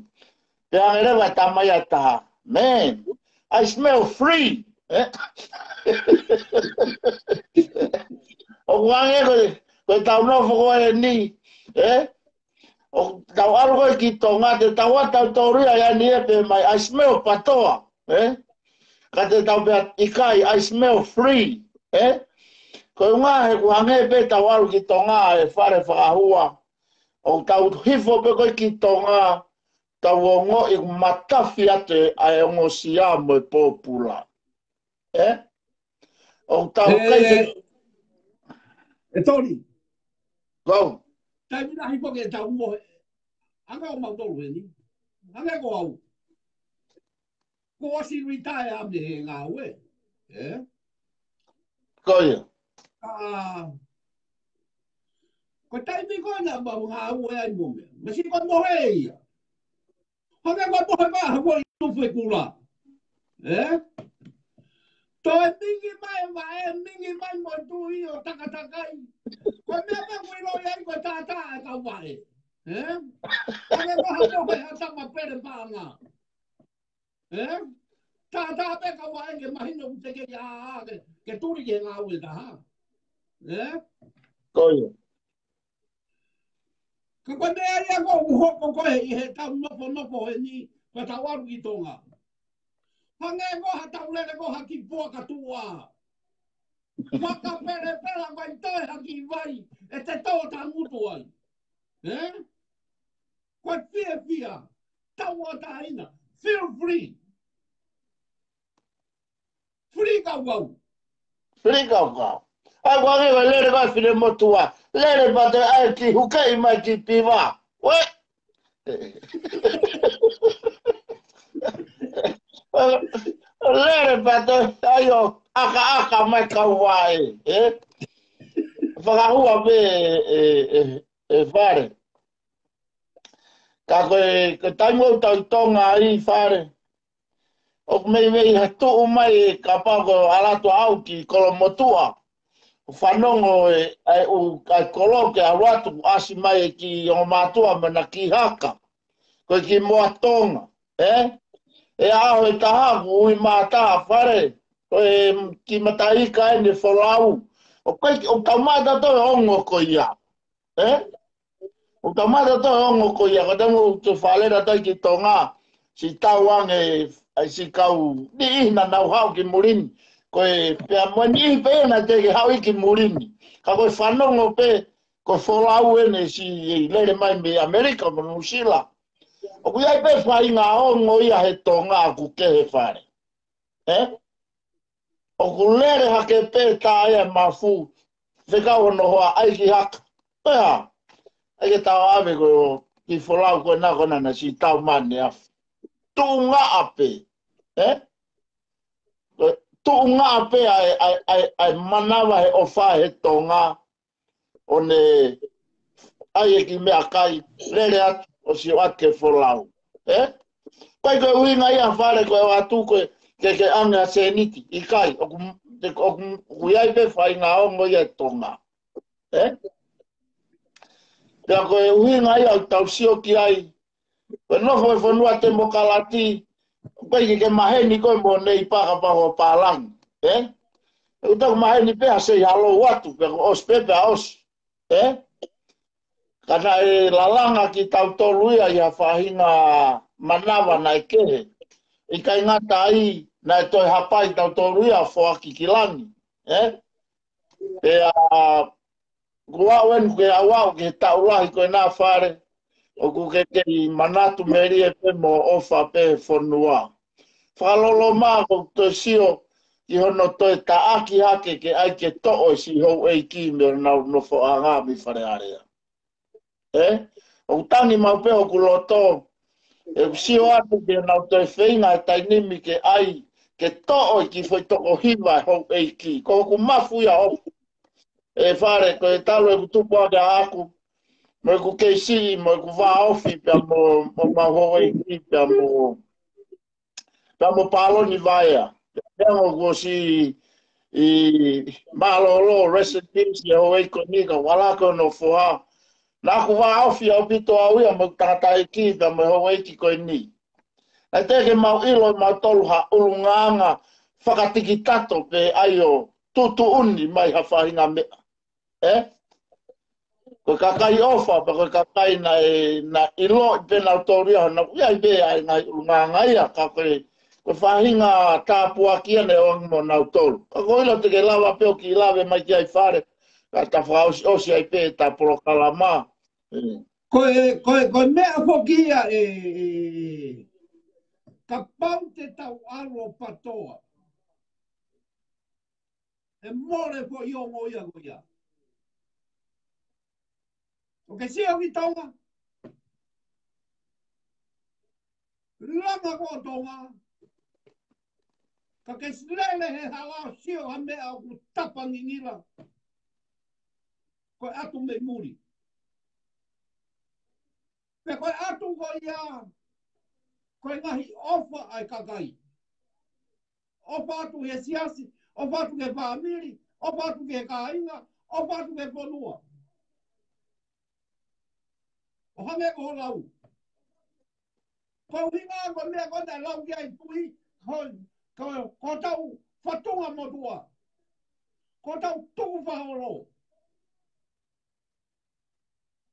Pea ange leva tama ia ʻe taha. Man, I smell free. ʻE? ʻOku hangē ko, ko e tau nofo ko eni. ʻE? ʻO tau ʻalu ko ē ki Tonga, te tau ʻa tau tōria ia ni ʻe pē mai, I smell patoa, ʻe? Ka te tau pehē ʻikai, I smell free, ʻe? Ko e ʻuhinga he ʻoku hangē pē tau ʻalu ki Tonga ʻe Fale Fakahua. ʻO tau hifo pē ko ē ki Tonga, tau ongoʻi ʻoku matafi atu ʻa e ongosia mo e pōpula. ʻE? ʻO tau ʻE, kai te ʻe Tony. Kau. Taimi lahi foki ʻe tau mohe. Hangē ko mautolu eni. Hangē ko au. Kuo ʻosi retire ʻa mei he ngāue. ʻE? Ko ia. ʻA, ko e taimi ko ē naʻa mau ngāue ai mo meʻa. Masi ko e mohe ia. Hangē ko e mohe mai ha ko i tufe kula. ʻE? Toe mingi mai, vaʻe mingi mai mo e tui ʻo takatakai. Ko e meʻa pē ʻoku ʻilo ai ko e tātā ʻa e kau vaʻe. ʻE? Hangē ko ha mohe ha tama pele paʻanga. ʻE? Tātā pē kau vaʻe ke mahino ʻoku te ke ia ke, ke tuli ke ngāue taha. ʻE? Ko ia. Ka ko e meʻa ia ko ʻoku hoko ko ē ʻi he tau nofonofo eni, ko e tau ʻalu ki Tonga. Hangē ko ha tau lele ko ha kiʻi puaka tuʻa. Fakapelepela mai toe ha kiʻi vai, ʻe te tō tangutu ai. ʻE? Ko e fiefia, tau ʻo taina, feel free. Free kaukau. Free kaukau. ʻAi, ʻoku hangē ko e lele ko ē finemotuʻa. Lele pea toe ʻai ki hukeʻi mai ki piva. ʻUe. Lele pea toe ʻai ʻo ʻakaʻaka mai kau vaʻe, ʻe? Fakahua pē ʻe, ʻe, ʻe Fale. Ka ko e, ko e taimi ʻoku tau ʻi Tonga ai Fale. ʻOku meimei ha tuʻu mai e kapau ko e ʻalu atu au ki Kolomotuʻa. Fanongo e, ʻa e ʻū, ʻa e kolo ke ʻalu atu ʻasi mai e kiʻi ongo mātuʻa mo ʻena kiʻi haka. Ko e kiʻi moa Tonga, ʻe? ʻE ʻaho ʻe taha, ʻoku ui mai ʻa Fale. Ko e kiʻi mataʻi ika ʻeni ʻe folau. ʻOku ʻikai, ʻoku tau maʻu ʻe tautolu e ongo ko ia. ʻE? ʻOku tau maʻu ʻe tautolu e ongo ko ia, ka tau ʻoku tau fakalele atu ai ki Tonga. Siʻi tau ange, ʻa e siʻi kau niʻihi naʻa nau haʻu ki muli ni. Ko e pea mo e niʻihi pē naʻe teʻeki haʻu ia ki muli ni. Ka ko e fanongo pē, Ko e folau ʻeni ʻoku lele mai mei ʻAmelika mo Nuʻusila. ʻOku ʻi ai pē faʻahinga ongo ia he Tonga ʻoku kehe, Fale. Ē? ʻOku lele hake pē taʻe mafu. Fekau hono hoa ʻai ki haka. Pea, ʻai ke tau ʻave ko e kiʻi folau ko ena ko ena naʻe siʻi tau mane afu. Tuʻungaʻa pē. Ē? Tuʻungaʻa pē ʻa e, ʻa e, ʻa e, ʻa e manava he ʻofa he Tonga. ʻO ne ʻai e kiʻi meʻakai, lele atu, ʻo sio atu ki he folau. Ē? ʻIkai ko e ʻuhinga ia, Fale, ko e ʻoatu ko e, ke, ke ʻange ha sēniti, ʻikai, ʻoku, ʻoku, ʻoku ʻi ai pē faʻahinga ongo ia he Tonga. Ē? Pea ko e ʻuhinga ia ʻoku tau sio ki ai, ko e nofo e fonua temokalati, ʻoku ʻikai ke ke maheni koe mo Nei Paka Paho Palangi. Ē? ʻOku tau maheni pē ha say hello atu, pea kuo ʻosi pē pea ʻosi. Ē? Ka naʻe lalanga kitautolu ia ʻi ha faʻahinga manava naʻe kehe. ʻIkai ngata ai, naʻe toe hapai tautolu ia ʻo foaki ki langi. Ē? Pea, ko au ʻeni ke au au ki he taʻu lahi ko ena, Fale, ʻoku ke kei manatu melie pē mo ʻofa pē he fonua. Fakaloloma ʻoku toe sio ki hono toe taʻaki hake ke ʻai ke toʻo e siʻi houʻeiki mei honau nofoʻanga mei Fale Alea. Ē? ʻOku tangi maʻu pē hoku loto, ʻeku sio atu ke nau toe feinga he taimi ni ke ʻai ke toʻo e kiʻi foʻi toko hiva e houʻeiki. Ko hoku mafu ia ʻoku. Ē, Fale, ko e talu ʻeku tupu hake ʻaʻaku, mo ʻeku kei siʻi, mo ʻeku vāofi pea mo, mo mau houʻeiki pea mo, pea mo Paloni Vaea. Pea ʻoku ʻosi ʻi mālōlō, rest in peace, ʻa e houʻeiki ko eni, ka ʻoku ʻalu ko hono foha. Naʻa ku vāofi ʻaupito au ia mo e tangataʻeiki pea mo e houʻeiki ko eni. Naʻe teʻeki ke mau ʻilo ʻe mautolu ha ʻulungaanga fakatikitato pe ʻai ʻo tuʻutuʻuni mai ha faʻahinga meʻa. Ē? Ko e kakai ʻofa, pea ko e kakai naʻe, naʻe ʻiloʻi pē nautolu ia, naʻe ʻi ai pē ʻa e ngaahi ʻulungaanga ia, ka ko e, ko e faʻahinga tāpuaki ia naʻe ʻoange mo nautolu. Ka ko e ʻilo te ke lava pē ʻo kiʻi lave mai ki ai, Fale, ka ta fakaʻosiʻosi ai pē ʻeta polokalama. Ē. Ko e, ko e, ko e meʻa foki ia ē, ē, kapau te tau ʻalu ʻo patoa, ʻe mole foʻi ongo ia ko ia. ʻOku ke sio ki Tonga, langa ko Tonga, ka ke lele he hala ʻo sio ha meʻa ʻoku tapa ngingila, ko e ʻatu mei muli. Pea ko e ʻatu ko ia, ko e ngaahi ʻofa ʻa e kakai. ʻOfa atu ki he siasi, ʻofa atu ki he fāmili, ʻofa atu ki he kāinga, ʻofa atu ki he fonua. ʻO hangē ko hoʻo lau. Ko e ʻuhinga ko e meʻa ko ē naʻe lau ki ai e tuʻi, ko, ko, ko hotau fatunga motuʻa. Ko hotau tukufakaholo.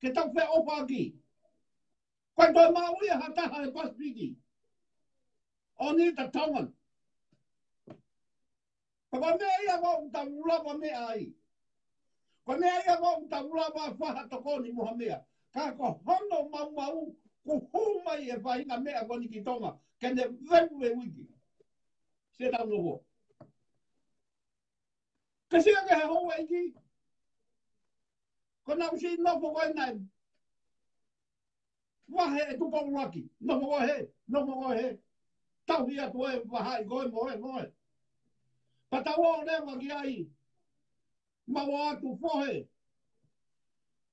Ke tau feʻofaʻaki. Ko e toe maʻu ia ha taha he Pasifiki. Only the Tongan. Ko e meʻa ia ʻoku tau lava meʻa ai. Ko e meʻa ia ʻoku tau lava fai ha tokoni mo ha meʻa. Ka ko hono maumau, kuo hū mai e faʻahinga meʻa ko eni ki Tonga, ke ne veuve wiki. Se tau nofo. Ke sio ki he houʻeiki. Ko ʻenau siʻi nofo ko ē naʻe vahe ʻe Tupou ʻUluaki. Nofo ko ē hē, nofo ko ē hē. Tauhi atu ē, vahaʻi ko ē mo ē, mo ē. Pea tau ō leva ki ai. Mau ō atu, Fohe.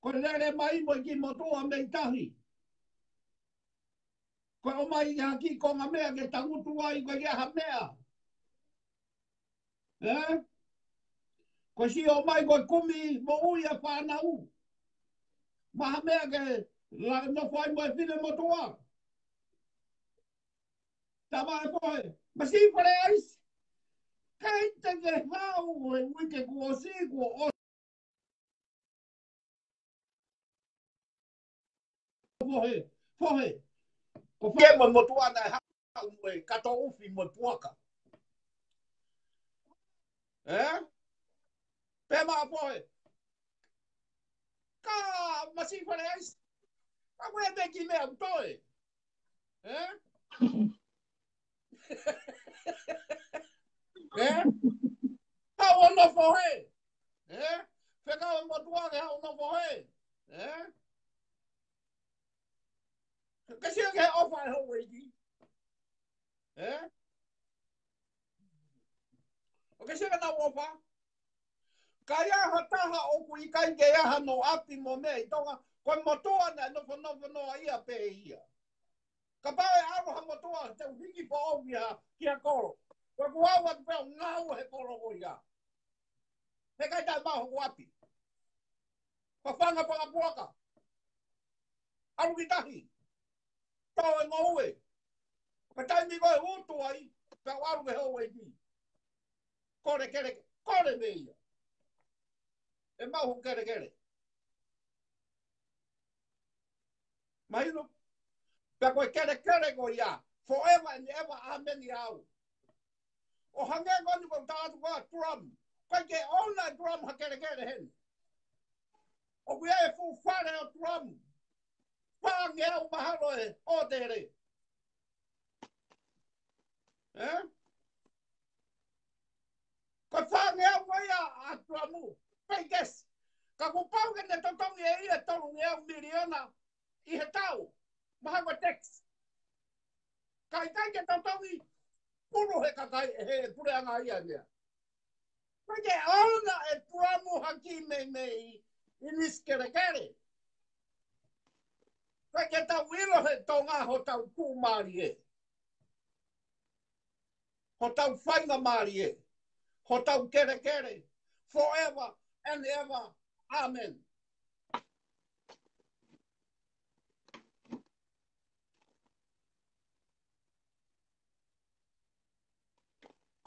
Ko e lele mai mo e kiʻi motuʻa mei tahi. Ko e ʻomai ha kiʻi konga meʻa ke tangutu ai, ko e ʻikai ha meʻa. Ē? Ko e siʻi ō mai ko e kumi moʻui ʻa e fānau. Maha meʻa ke la nofo ai mo e fine motuʻa. Tama e Fohe. Masiʻi fale ʻaisi. ʻIkai te ke haʻu he uike kuo ʻosi, kuo ʻosi. Fohe, Fohe. Ko Fohe mo e motuʻa naʻe haʻu mo e kato ʻufi mo e puaka. Ē? Pea maʻa Fohe. Ka masiva le ʻaisi. Ka ko e pē ki meʻa ʻoku toe. Ē? Ē? Haʻu ʻo nofo hē. Ē? Fekau e motuʻa ke haʻu ʻo nofo hē. Ē? Ke sio ki he ʻofa ʻa e houʻeiki. Ē? ʻOku ke sio ki heʻenau ʻofa. Ka ʻi ai ha taha ʻoku ʻikai ke ʻi ai hano ʻapi mo meʻa ʻi Tonga, ko e motuʻa naʻe nofonofo noa ia pē ia. Kapau ʻe ʻalu ha motuʻa te u hiki foʻou ia ki ha kolo. Ko ʻeku ʻalu atu pē ʻo ngaue he kolo ko ia. He ʻikai taʻe maʻu hoku ʻapi. Fafanga fakapuaka. ʻAlu ki tahi. Tau e ngoue. Ko e taimi ko ē ʻe utu ai, pea u ʻalu ki he houʻeiki. Kole kelekele, kole mei ia. ʻE maʻu hoku kelekele. Mahino? Pea ko e kelekele ko ia, forever and ever, amen ia au. ʻO hangē ko eni ko e tala atu ko ē Trump. ʻIkai ke ʻouna ʻe Trump ha kelekele heni. ʻOku ʻi ai e fuʻu fale ʻo Trump. Fāngeau mahalo e ʻōtele. Ē? Ko e fāngeau ko ia ʻa Trump. Pei kesi. Ka kuo pau ke ne totongi ʻe ia e tolungeau miliona ʻi he tau. Mahalo ko e tax. Ka ʻikai ke totongi, pulu he kakai, he puleʻanga ia e meʻa. ʻIkai ke ʻouna ʻe Trump ha kiʻi meimei ʻi nisi kelekele. ʻIkai ke tau ʻilo he Tonga hotau tuʻumālie. Hotau faingamālie. Hotau kelekele. Forever and ever. Amen.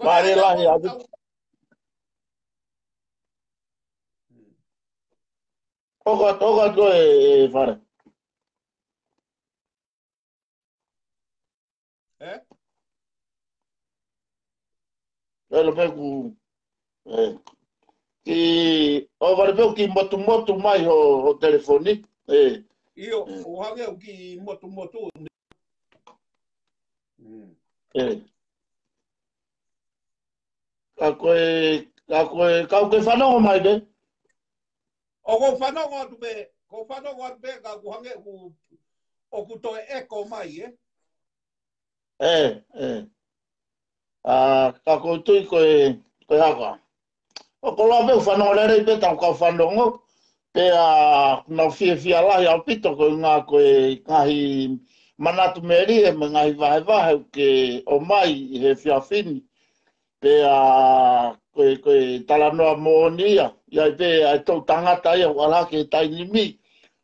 Mālie lahi atu. ʻOka, ʻoka atu e, e Fale. Ē? Elo pē ku, ē. Ki, ʻo Fale pē ʻoku kiʻi motumotu mai ho, ho telefoni. Ē. ʻIo, ē. ʻO hangē ʻoku kiʻi motumotu. Mm. Ē. Ka ko e, ka ko e, ka ko e fanongo mai pē. ʻOku ou fanongo atu pē, ʻoku ou fanongo atu pē, ka ʻoku hangē ʻoku, ʻoku toe ʻeko mai, ē? Ē, ē. ʻA, ka ʻoku ou tui ko e, ko e hā. ʻOku ou lau pē ʻoku fanongo lelei pē ʻetau kau fanongo. Pea naʻa ku fiefia lahi ʻaupito ko e ngaahi, ko e ngaahi manatu melie mo e ngaahi vahevahe ʻoku ke ʻomai ʻi he efiafi ni. Pea ko e, ko e talanoa moʻoni ia. ʻI ai pē ʻa e toʻutangata ia ʻoku ʻalu hake he taimi ni.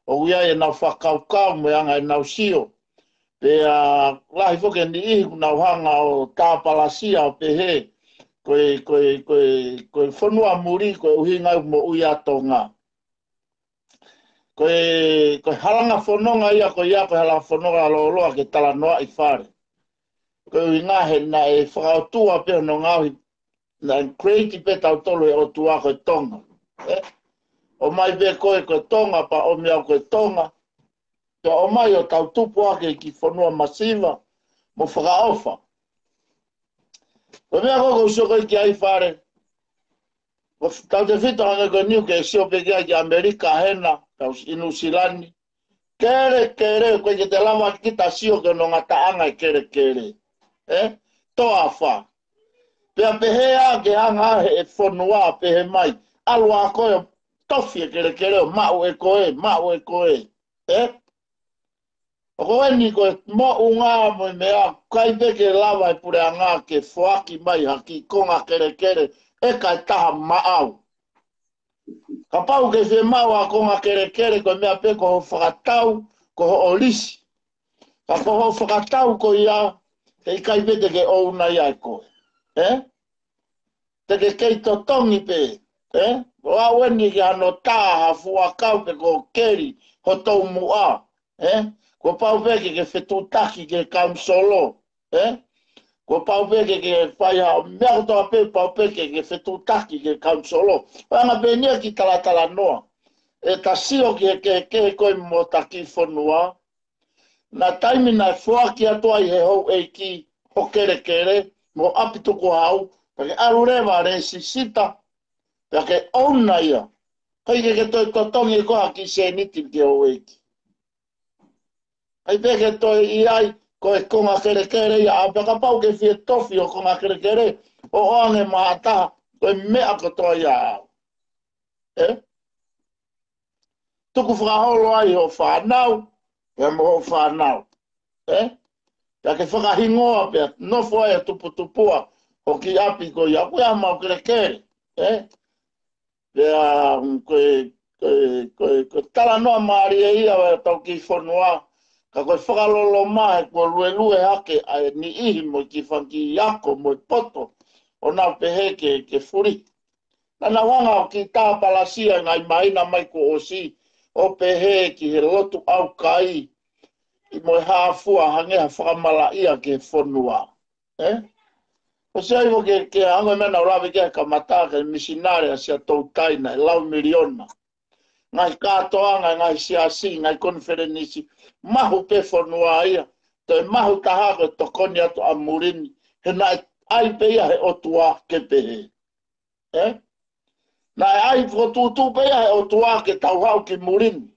ʻOku ʻi ai ʻenau fakakaukau mo e anga ʻenau sio. Pea lahi foki e niʻihi ʻoku nau hanga ʻo tāpalasia ʻo pehē, ko e, ko e, ko e, ko e fonua muli, ko e ʻuhinga ia ʻoku moʻui ai ʻa Tonga. Ko e, ko e halanga fononga ia, ko ia, ko e halanga fononga lōloa ke talanoaʻi Fale. Ko e ʻuhinga he naʻe fakaʻotua pē hono ngaohi naʻe create pē tautolu he ʻOtua ko e Tonga. Ē? ʻOmai pē koe ko e Tonga, pea ʻomi au ko e Tonga. Pea ʻomai ʻo tau tupu hake ki he fonua masiva, mo fakaʻofa. Ko e meʻa ko ē ʻoku ou sio ko ē ki ai Fale. Ko tautefito hangē ko eni ʻoku ke sio pē ki ai ki ʻAmelika hena, tau ʻi Nuʻusila ni. Kelekele, ʻoku ʻikai ke te lava kita sio ki hono ngataʻanga e kelekele. Ē? Toafa. Pea pehē ā ke hanga he ʻe fonua pehē mai. ʻAlu ā koe ʻo tofi e kelekele ʻo maʻu ʻe koe, maʻu ʻe koe. Ē? ʻOku eni ko e moʻunga mo e meʻa, ʻikai pē ke lava e puleʻanga ke foaki mai ha kiʻi konga kelekele, ʻe ʻikai taha maʻau. Kapau ke fiemaʻu ha konga kelekele, ko e meʻa pē ko hoʻo fakatau, ko hoʻo lisi. Ka ko hoʻo fakatau ko ia, he ʻikai pē te ke ʻouna ia ʻe koe. Ē? Te ke kei totongi pē. Ē? ʻO aʻu eni ki hano tā ha fuʻu ʻakau pe ko e keli, ho toumuʻa. Ē? Kuo pau pē ke ke fetuʻutaki ki he kaunisolo. Ē? Kuo pau pē ke ke fai ha meʻa kotoa pē, pau pē ke ke fetuʻutaki ki he kaunisolo. ʻO anga pē eni ia ki talatalanoa. ʻeta sio ki he kehekehe ko ē mo hota kiʻi fonua. Naʻe taimi naʻe foaki atu ai he houʻeiki ho kelekele mo ʻapi tukuhau, pea ke ʻalu leva ʻo lēsisita, pea ke ʻouna ia. ʻIkai ke ke toe totongi ʻe koe ha kiʻi sēniti ki he houʻeiki. ʻIkai pē ke toe ʻi ai, ko e konga kelekele ia, ʻa pea kapau ke fie tofi ho konga kelekele, ʻoange maʻa taha, ko e meʻa kotoa ia ʻaʻau. Ē? Tuku fakaholo ai hoʻo fānau, pea mo hoʻo fānau. Ē? Pea ke fakahingoa pea nofo ai ʻo tuputupuʻa ho kiʻi ʻapi ko ia, ko ia mau kelekele. Ē? Pea, mm, ko e, ko e, ko e, ko e talanoa mālie ia ʻo hotau kiʻi fonua, ka ko e fakaloloma he kuo luelue hake ʻa e niʻihi mo e kiʻi fanga kiʻi ako mo e poto, ʻo nau pehē ke, ke fuli. Naʻa nau hanga ʻo kiʻi tāpalasia ngaahi māhina mai kuo ʻosi, ʻo pehē ki he lotu ʻaukai, ʻi mo e hā fua hangē ha fakamalaʻia ki he fonua. Ē? ʻOsi ai mo ke, ke hanga meʻa naʻa u lave ki ai he kamata, ki he misinale ʻa Sia Toutai naʻe lau miliona. Ngaahi kātoanga, ngaahi siasi, ngaahi konifelenisi, mahu pē fonua ia. Toe mahu taha ko e tokoni atu ʻa Mulini, he naʻe ʻai pē ia he ʻOtua ke pehē. Ē? Naʻe ʻai fokotuʻutuʻu pē ia he ʻOtua ke tau haʻu ki Mulini.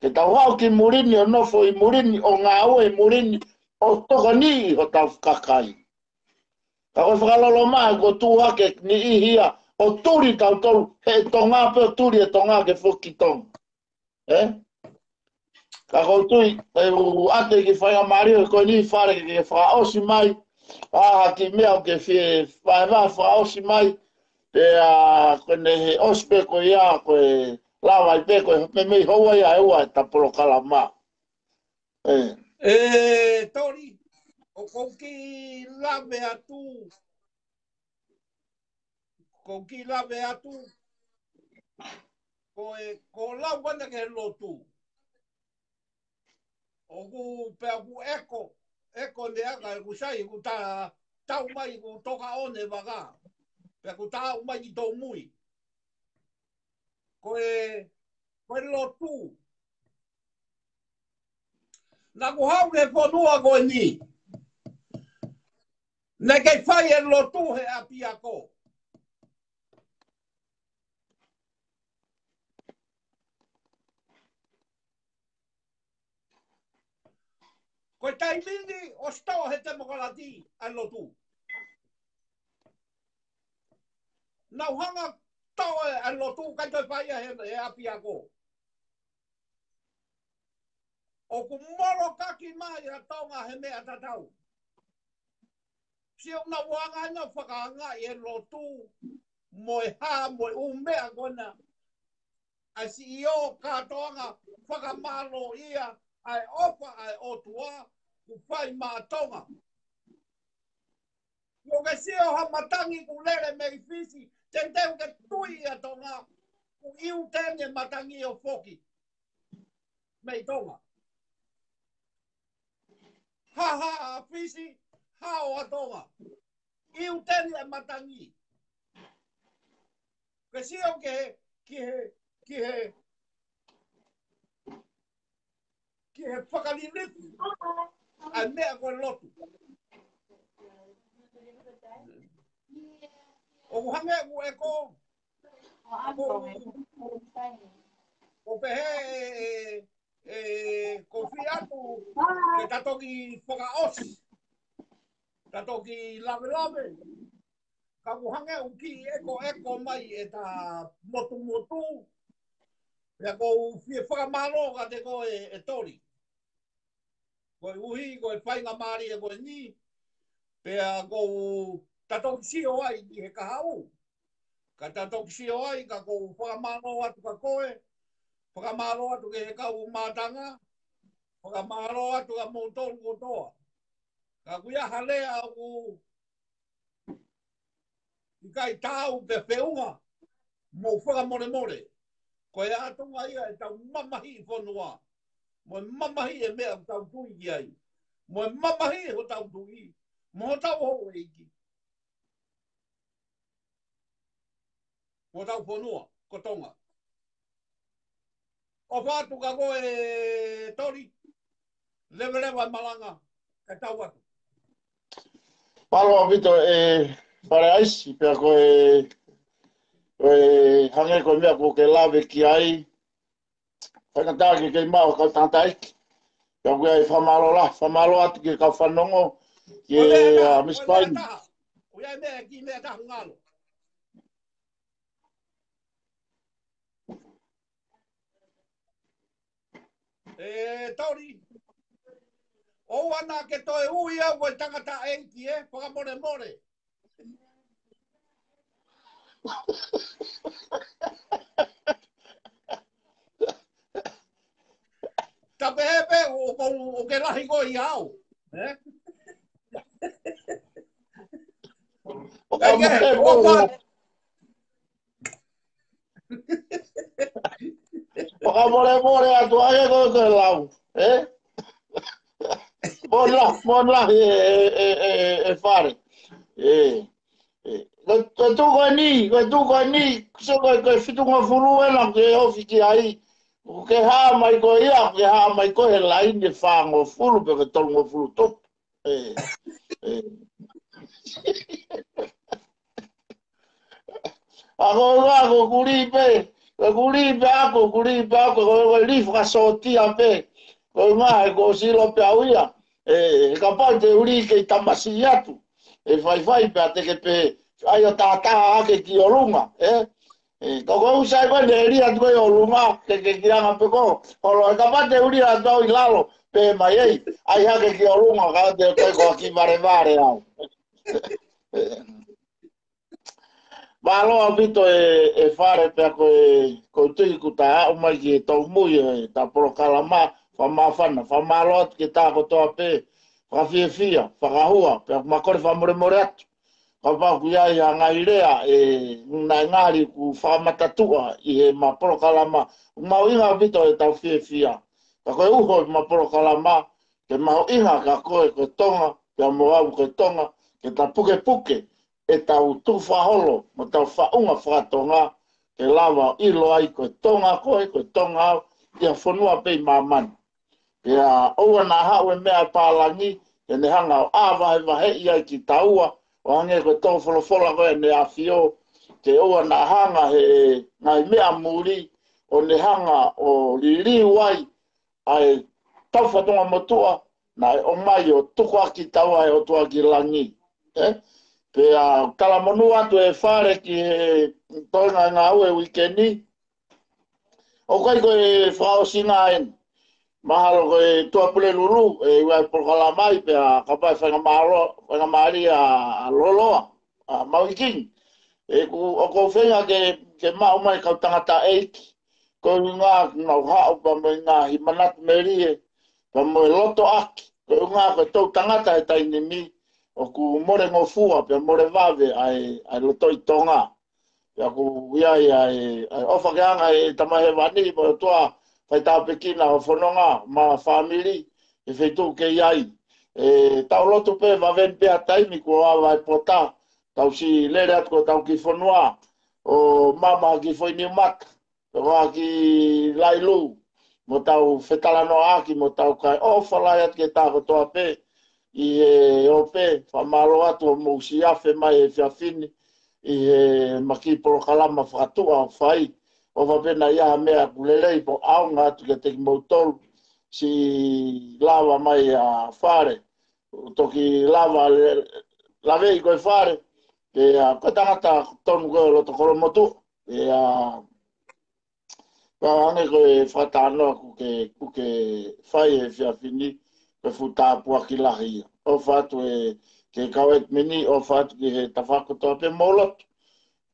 Ke tau haʻu ki Mulini ʻo nofo ʻi Mulini, ʻo ngāue ʻi Mulini, ʻo tokoni ʻi hotau kakai. Ka ko e fakaloloma he kuo tuʻu hake niʻihi ia ʻo tuli tautolu, he Tonga pē ʻo tuli e Tonga ke foki ki Tonga. Ē? Ka ʻoku ou tui, ʻe u ʻoatu e kiʻi faingamālie ko eni Fale ke, ke fakaʻosi mai. ʻA, ha kiʻi meʻa ʻoku ke fie vahevahe fakaʻosi mai. Pea ko eni he ʻosi pē ko ia, ko e lava ai pē, ko e meimei houa ia ʻe ua ʻeta polokalama. Ē. Ē, Toli, ʻoku ou kiʻi lave atu. ʻOku ou kiʻi lave atu. Ko e, ko e lau ʻana ki he lotu. ʻOku pea ʻoku ʻeko, ʻeko ne aka ʻeku sai, ʻoku ta, tau mai ʻoku toka ʻo ne vaka. Pea ʻoku ta ʻau mai ki Toumui. Ko e, ko e lotu. Naʻa ku haʻu ki he fonua ko eni. Naʻe kei fai e lotu he ʻapiako. Ko e taimi ni ʻosi toʻo he temokalati ʻa e lotu. Nau hanga toʻo e, ʻa e lotu, ʻikai toe fai ia he, he ʻapiako. ʻOku molokaki mai ʻa Tonga he meʻa tatau. Sio, nau hanga ʻo fakaangaʻi e lotu mo e hā mo e ʻū meʻa ko ena. ʻA e siʻi ʻo kātoanga fakamālōʻia ʻa e ʻofa ʻa e ʻOtua kuo fai maʻa Tonga. Kuo ke sio ha matangi kuo lele mei Fisi, teuteu ke tui ʻa Tonga, kuo ʻiuteni e matangi ʻo foki mei Tonga. Hā, hā ʻa Fisi, hao ʻa Tonga. ʻIuteni e matangi. Ke sio ki he, ki he, ki he, ki he fakalilifu ʻa e meʻa ko e lotu. ʻOku hangē ʻoku ʻeko, ʻoku, ʻoku pehē ʻe, ʻe, ʻe, ʻoku ou fie ʻatu ke ta toki fakaʻosi, ta toki lavelave. Ka ʻoku hangē ʻoku kiʻi ʻekoʻeko mai ʻeta motumotu. Pea ʻoku ou fie fakamālō kiate koe ʻe, ʻe Toli. Koeʻuhi ko e faingamālie ko eni. Pea ʻoku ta toki sio ai ki he kahaʻu. Ka ta toki sio ai, ka ʻoku ou fakamālō atu kia koe. Fakamālō atu ki he kau mātanga. Fakamālō atu kia moutolu kotoa. Ka ʻoku ʻi ai ha lea ʻoku ʻikai taau pe feʻunga, mou fakamolemole. Ko e ʻatunga ia ʻetau mamahiʻi fonua. Mo e mamahiʻi e meʻa ʻoku tau tui ki ai. Mo e mamahiʻi hotau tuʻi. Mo hotau houʻeiki. Mo hotau fonua, ko Tonga. ʻOfa atu kia koe Toli, leveleva e malanga, kae tau atu. Mālō ʻaupito e Fale ʻAisi, pea ko e, ko e hangē ko e meʻa kuo ke lave ki ai, faingataʻa ke kei maʻu ha kau tangataʻeiki. Pea ʻoku ʻi ai e fakamālō lahi, fakamālō atu ki he kau fanongo, ki he, ʻa, Miss Paini. ʻOku ʻi ai e meʻa, kiʻi meʻa taha ngalo. E, Toli. ʻOua naʻa ke toe ui au ko e tangataʻeiki, ē, fakamolemole. Ka pehē pē, ʻo, ʻo, ʻo ke lahi koe ʻia au. Ē? ʻO ka ʻIkai ke, mate ʻo mo ka Fakamolemole atu ai e ko e lau. Ē? Mo la, mo la e, e, e, e, e Fale. Ē. Ē. Ko, ko e tuʻu ko eni, ko e tuʻu ko eni, so ko e, ko e fitungofulu ena ke ofi ki ai. Ko ke hā mai ko ia, ko ke hā mai ko he laine fāngofulu, pe ko e tolungofulu tupu. Ē, ē. ʻA ko ua, ko kulī pē, ko kulī pē ako, kulī pē ako, ko, ko lī fakasōtia pē, ko ngā he ko silo pē au ia. Ē, he kapau te u lī kei tamasiʻi atu, ʻe faifai pē ʻa te ke pē, ʻai ʻo tātā ake ki ʻolunga, ē? Ē, ka ko e ʻusa ko ē ne lī atu ko ē ʻolunga, ke, ke kiʻi anga pē ko, holo, ʻe kapau te u lī atu au ʻi lalo, pē mai ei, ʻai hake ki ʻolunga, ka te ko e ko e kiʻi valevale au. Mālō ʻaupito e, e Fale pea ko e, ko e tui kuo ta aʻu mai ki he taumui e ta polokalama, fakamāfana, fakamālō atu ki he taha kotoa pē, fakafiefia, fakahua, pea ʻoku ma kole fakamolemole atu. Kapau ʻoku ʻi ai ha ngaahi lea ʻe naʻe ngali kuo fakamatatuʻa ʻi heʻema polokalama, ʻoku mahuʻinga ʻaupito ʻetau fiefia. Ka ko e uho ʻema polokalama, ke mahuʻinga kia koe ko e Tonga, pea mo au ko e Tonga, ke ta pukepuke ʻetau tukufakaholo mo ʻetau faʻunga fakatonga, ke lava ʻo ʻilo ai ko e Tonga koe, ko e Tonga au, ʻi ha fonua pē ʻi māmani. Pea ʻoua naʻa haʻu e meʻa ʻa e pālangi, ke ne hanga ʻo ʻā vahevaheʻi ai kitaua, ʻo hangē ko e tō folofola ko ē ʻa e ʻAfio, ke ʻoua naʻa hanga he ngaahi meʻa muli, ʻo ne hanga ʻo liliu ai, ʻa e tau fatongia motuʻa, naʻe ʻomai ʻo tuku ʻaki kitaua ʻe he ʻOtua ki langi. Ē? Pea talamonū atu e Fale ki he toenga ngāue uike ni, ʻoku ʻikai ko e fakaʻosinga eni. Mahalo ko e Tuʻapulelulu, ʻe ua e polokalama ai, pea kapau ʻe faingamālō, faingamālie ʻa, ʻa Loloa, ʻa Maui King. ʻE ku, ʻoku ou feinga ke, ke maʻu mai kau tangataʻeiki. Ko e ʻuhinga ʻoku nau haʻu pea mo e ngaahi manatu melie, pea mo e loto ʻaki. Ko e ʻuhinga ko e toʻutangata he taimi ni, ʻoku mole ngofua, pea mole vave ʻa e, ʻa e loto ʻi Tonga. Pea ʻoku ʻi ai ʻa e, ʻa e ʻofa ke anga e Tamai Hēvani, mo e ʻOtua, fai tāpuekina ho fononga, mo e fāmili, he feituʻu ke ʻi ai. ʻE, tau lotu pē, vave ni pē ha taimi kuo ava e pota, tau siʻi lele atu ko ʻetau kiʻi fonua, ʻo mama ki Foʻi Niumaka, ʻo ki Lailū, mo tau fetalanoaʻaki, mo tau kae ʻofa lahi atu ki he taha kotoa pē, ʻi he ope, fakamālō atu hoʻomou siʻi afe mai he efiafi ni, ʻi heʻema kiʻi polokalama fakatuʻa ʻoku fai, ʻofa pē naʻa ʻi ai ha meʻa ʻoku lelei mo ʻaonga atu kiate kimoutolu, siʻi lava mai ʻa Fale, ʻo toki lava le-, laveʻi ko e Fale, pea ko e tangata tonu ko ē ʻo loto kolomotuʻa, pea Pea hangē ko e fakatalanoa kuo ke, kuo ke fai he efiafi ni, ko e fuʻu tāpuaki lahi ia. ʻOfa atu e, ki he kau ʻetimini, ʻofa atu ki he tafaʻaki kotoa pē mo e lotu.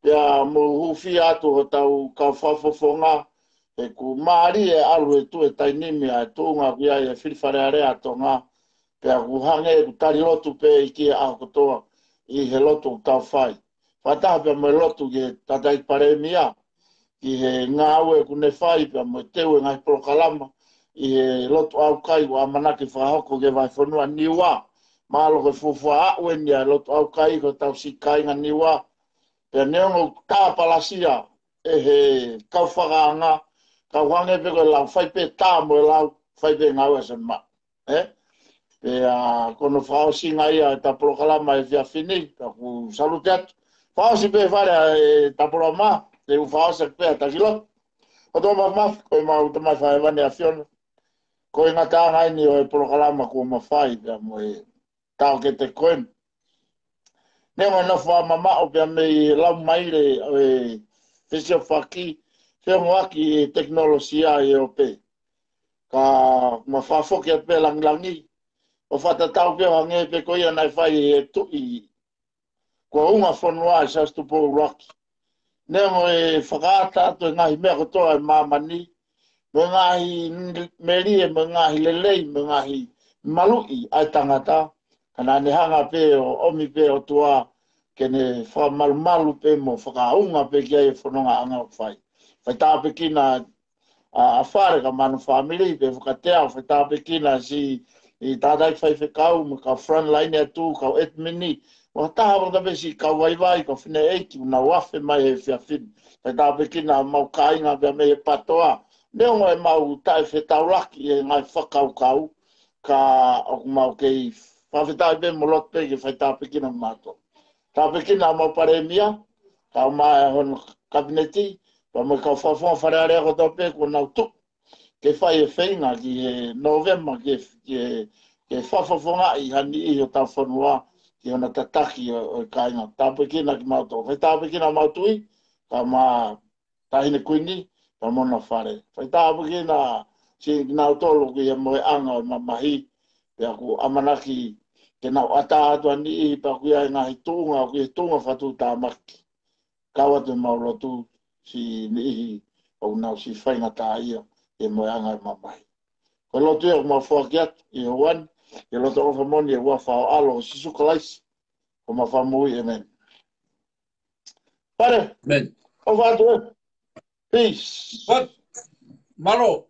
Pea mou hūfia atu hotau kau fakafofonga, he ʻoku mālie e ʻalu he tuʻu he taimi ni ʻa e tuʻunga ʻoku ʻi ai e fili Fale Alea ʻa Tonga, pea ʻoku hangē ʻoku tali lotu pē ʻi he ʻaho kotoa ʻi he lotu ʻoku tau fai. Fakataha pea mo e lotu ki he Tangataʻeiki Palēmia, ki he ngāue ʻoku ne fai pea mo e teu e ngaahi polokalama ʻi he lotu ʻaukai ʻoku ʻamanaki fakahoko ki he vahefonua Niua. Mahalo ko e fuofua aʻu eni ʻa e lotu ʻaukai ko hotau siʻi kāinga Niua. Pea neongo ʻoku tāpalasia ʻe he kau fakaanga, Kau hangē pē ko e lau, fai pē tā mo e lau, fai pē ngāue ʻa Sema. Ē? Pea ko hono fakaʻosinga ia ʻeta polokalama he efiafi ni, pea ʻoku salute atu. Fakaʻosi pē Fale ʻeta polokalama, te u fakaʻosi pē ʻa e taki lotu. ʻOtua Māfimafi, ko ʻemau Tamai Fakahēvani ʻa e ʻAfiona. Ko e ngataʻanga eni ʻo e polokalama kuo mafai pea mo e taʻokete ko eni. Neongo ʻena fakamamaʻo pea mei he laumaile ʻo e fesiofaki, feongoʻaki e tekinolosia ʻi ʻOpe. Ka ma fakafoki atu pē langilangi, ʻo fakatatau pē ʻo hangē pē ko ia naʻe fai ʻe he tuʻi kuo unga fonua ʻi Siaosi Tupou ʻUluaki. Neongo e fakaʻata atu e ngaahi meʻa kotoa ʻi māmani, mo e ngaahi melie, mo e ngaahi lelei, mo e ngaahi maluʻi ʻa e tangata, ka naʻa ne hanga pē ʻo ʻomi pē ʻOtua ke ne fakamalumalu pē mo fakaʻaonga pē ki ai e fonongaʻanga ʻoku fai. Fai tāpuekina ʻa, ʻa Fale kae ʻumaʻā hono fāmili, pea fakataha, fai tāpuekina siʻi tangataʻeiki faifekau, mo e kau frontline atu, kau admin, mo e taha mo e taha pē siʻi kau vaivai, kau fineʻeiki, ʻoku nau afe mai he efiafi ni. Fai tāpuekina homau kāinga pea mei he PATOA. Neongo ʻemau taʻefetaulaki ʻi he ngaahi fakakaukau, ka ʻoku mau kei fakafetaʻi pē mo lotu pē ke fai tāpuekina mautolu. Tāpuekina homau palēmia, kae ʻumaʻā hono kapineti, pea mo e kau fakafofonga Fale Alea kotoa pē kuo nau tuʻu ke fai e feinga ki he Nōvema ke, ke, ke fakafofongaʻi ha niʻihi hotau fonua ki hono tataki ʻo, ʻo e kāinga. Tāpuekina kimautolu. Fai tāpuekina homau tuʻi, kae ʻumaʻā Taʻahine Kuini, pea mo hona fale. Fai tāpuekina siʻi kinautolu ʻoku ʻi he mohenga ʻo e mamahi, pea ʻoku ʻamanaki ke nau ʻatā atu ha niʻihi pea ʻoku ʻi ai e ngaahi tuʻunga, ʻoku ʻi he tuʻunga fakatuʻutāmaki. Kau atu ʻemau lotu siʻi niʻihi ʻoku nau siʻi faingataʻaʻia ʻi he mohenga ʻo e mamahi. Ko e lotu ia ʻoku mau foaki atu ʻi he houa ni, ʻi he loto ʻofa moʻoni ʻi he huafa ho ʻAlo ko Sīsū Kalaisi, ko homau Fakamoʻui, ʻēmeni. Fale. ʻĒmeni. ʻOfa atu ē. Peace. What? Mālō.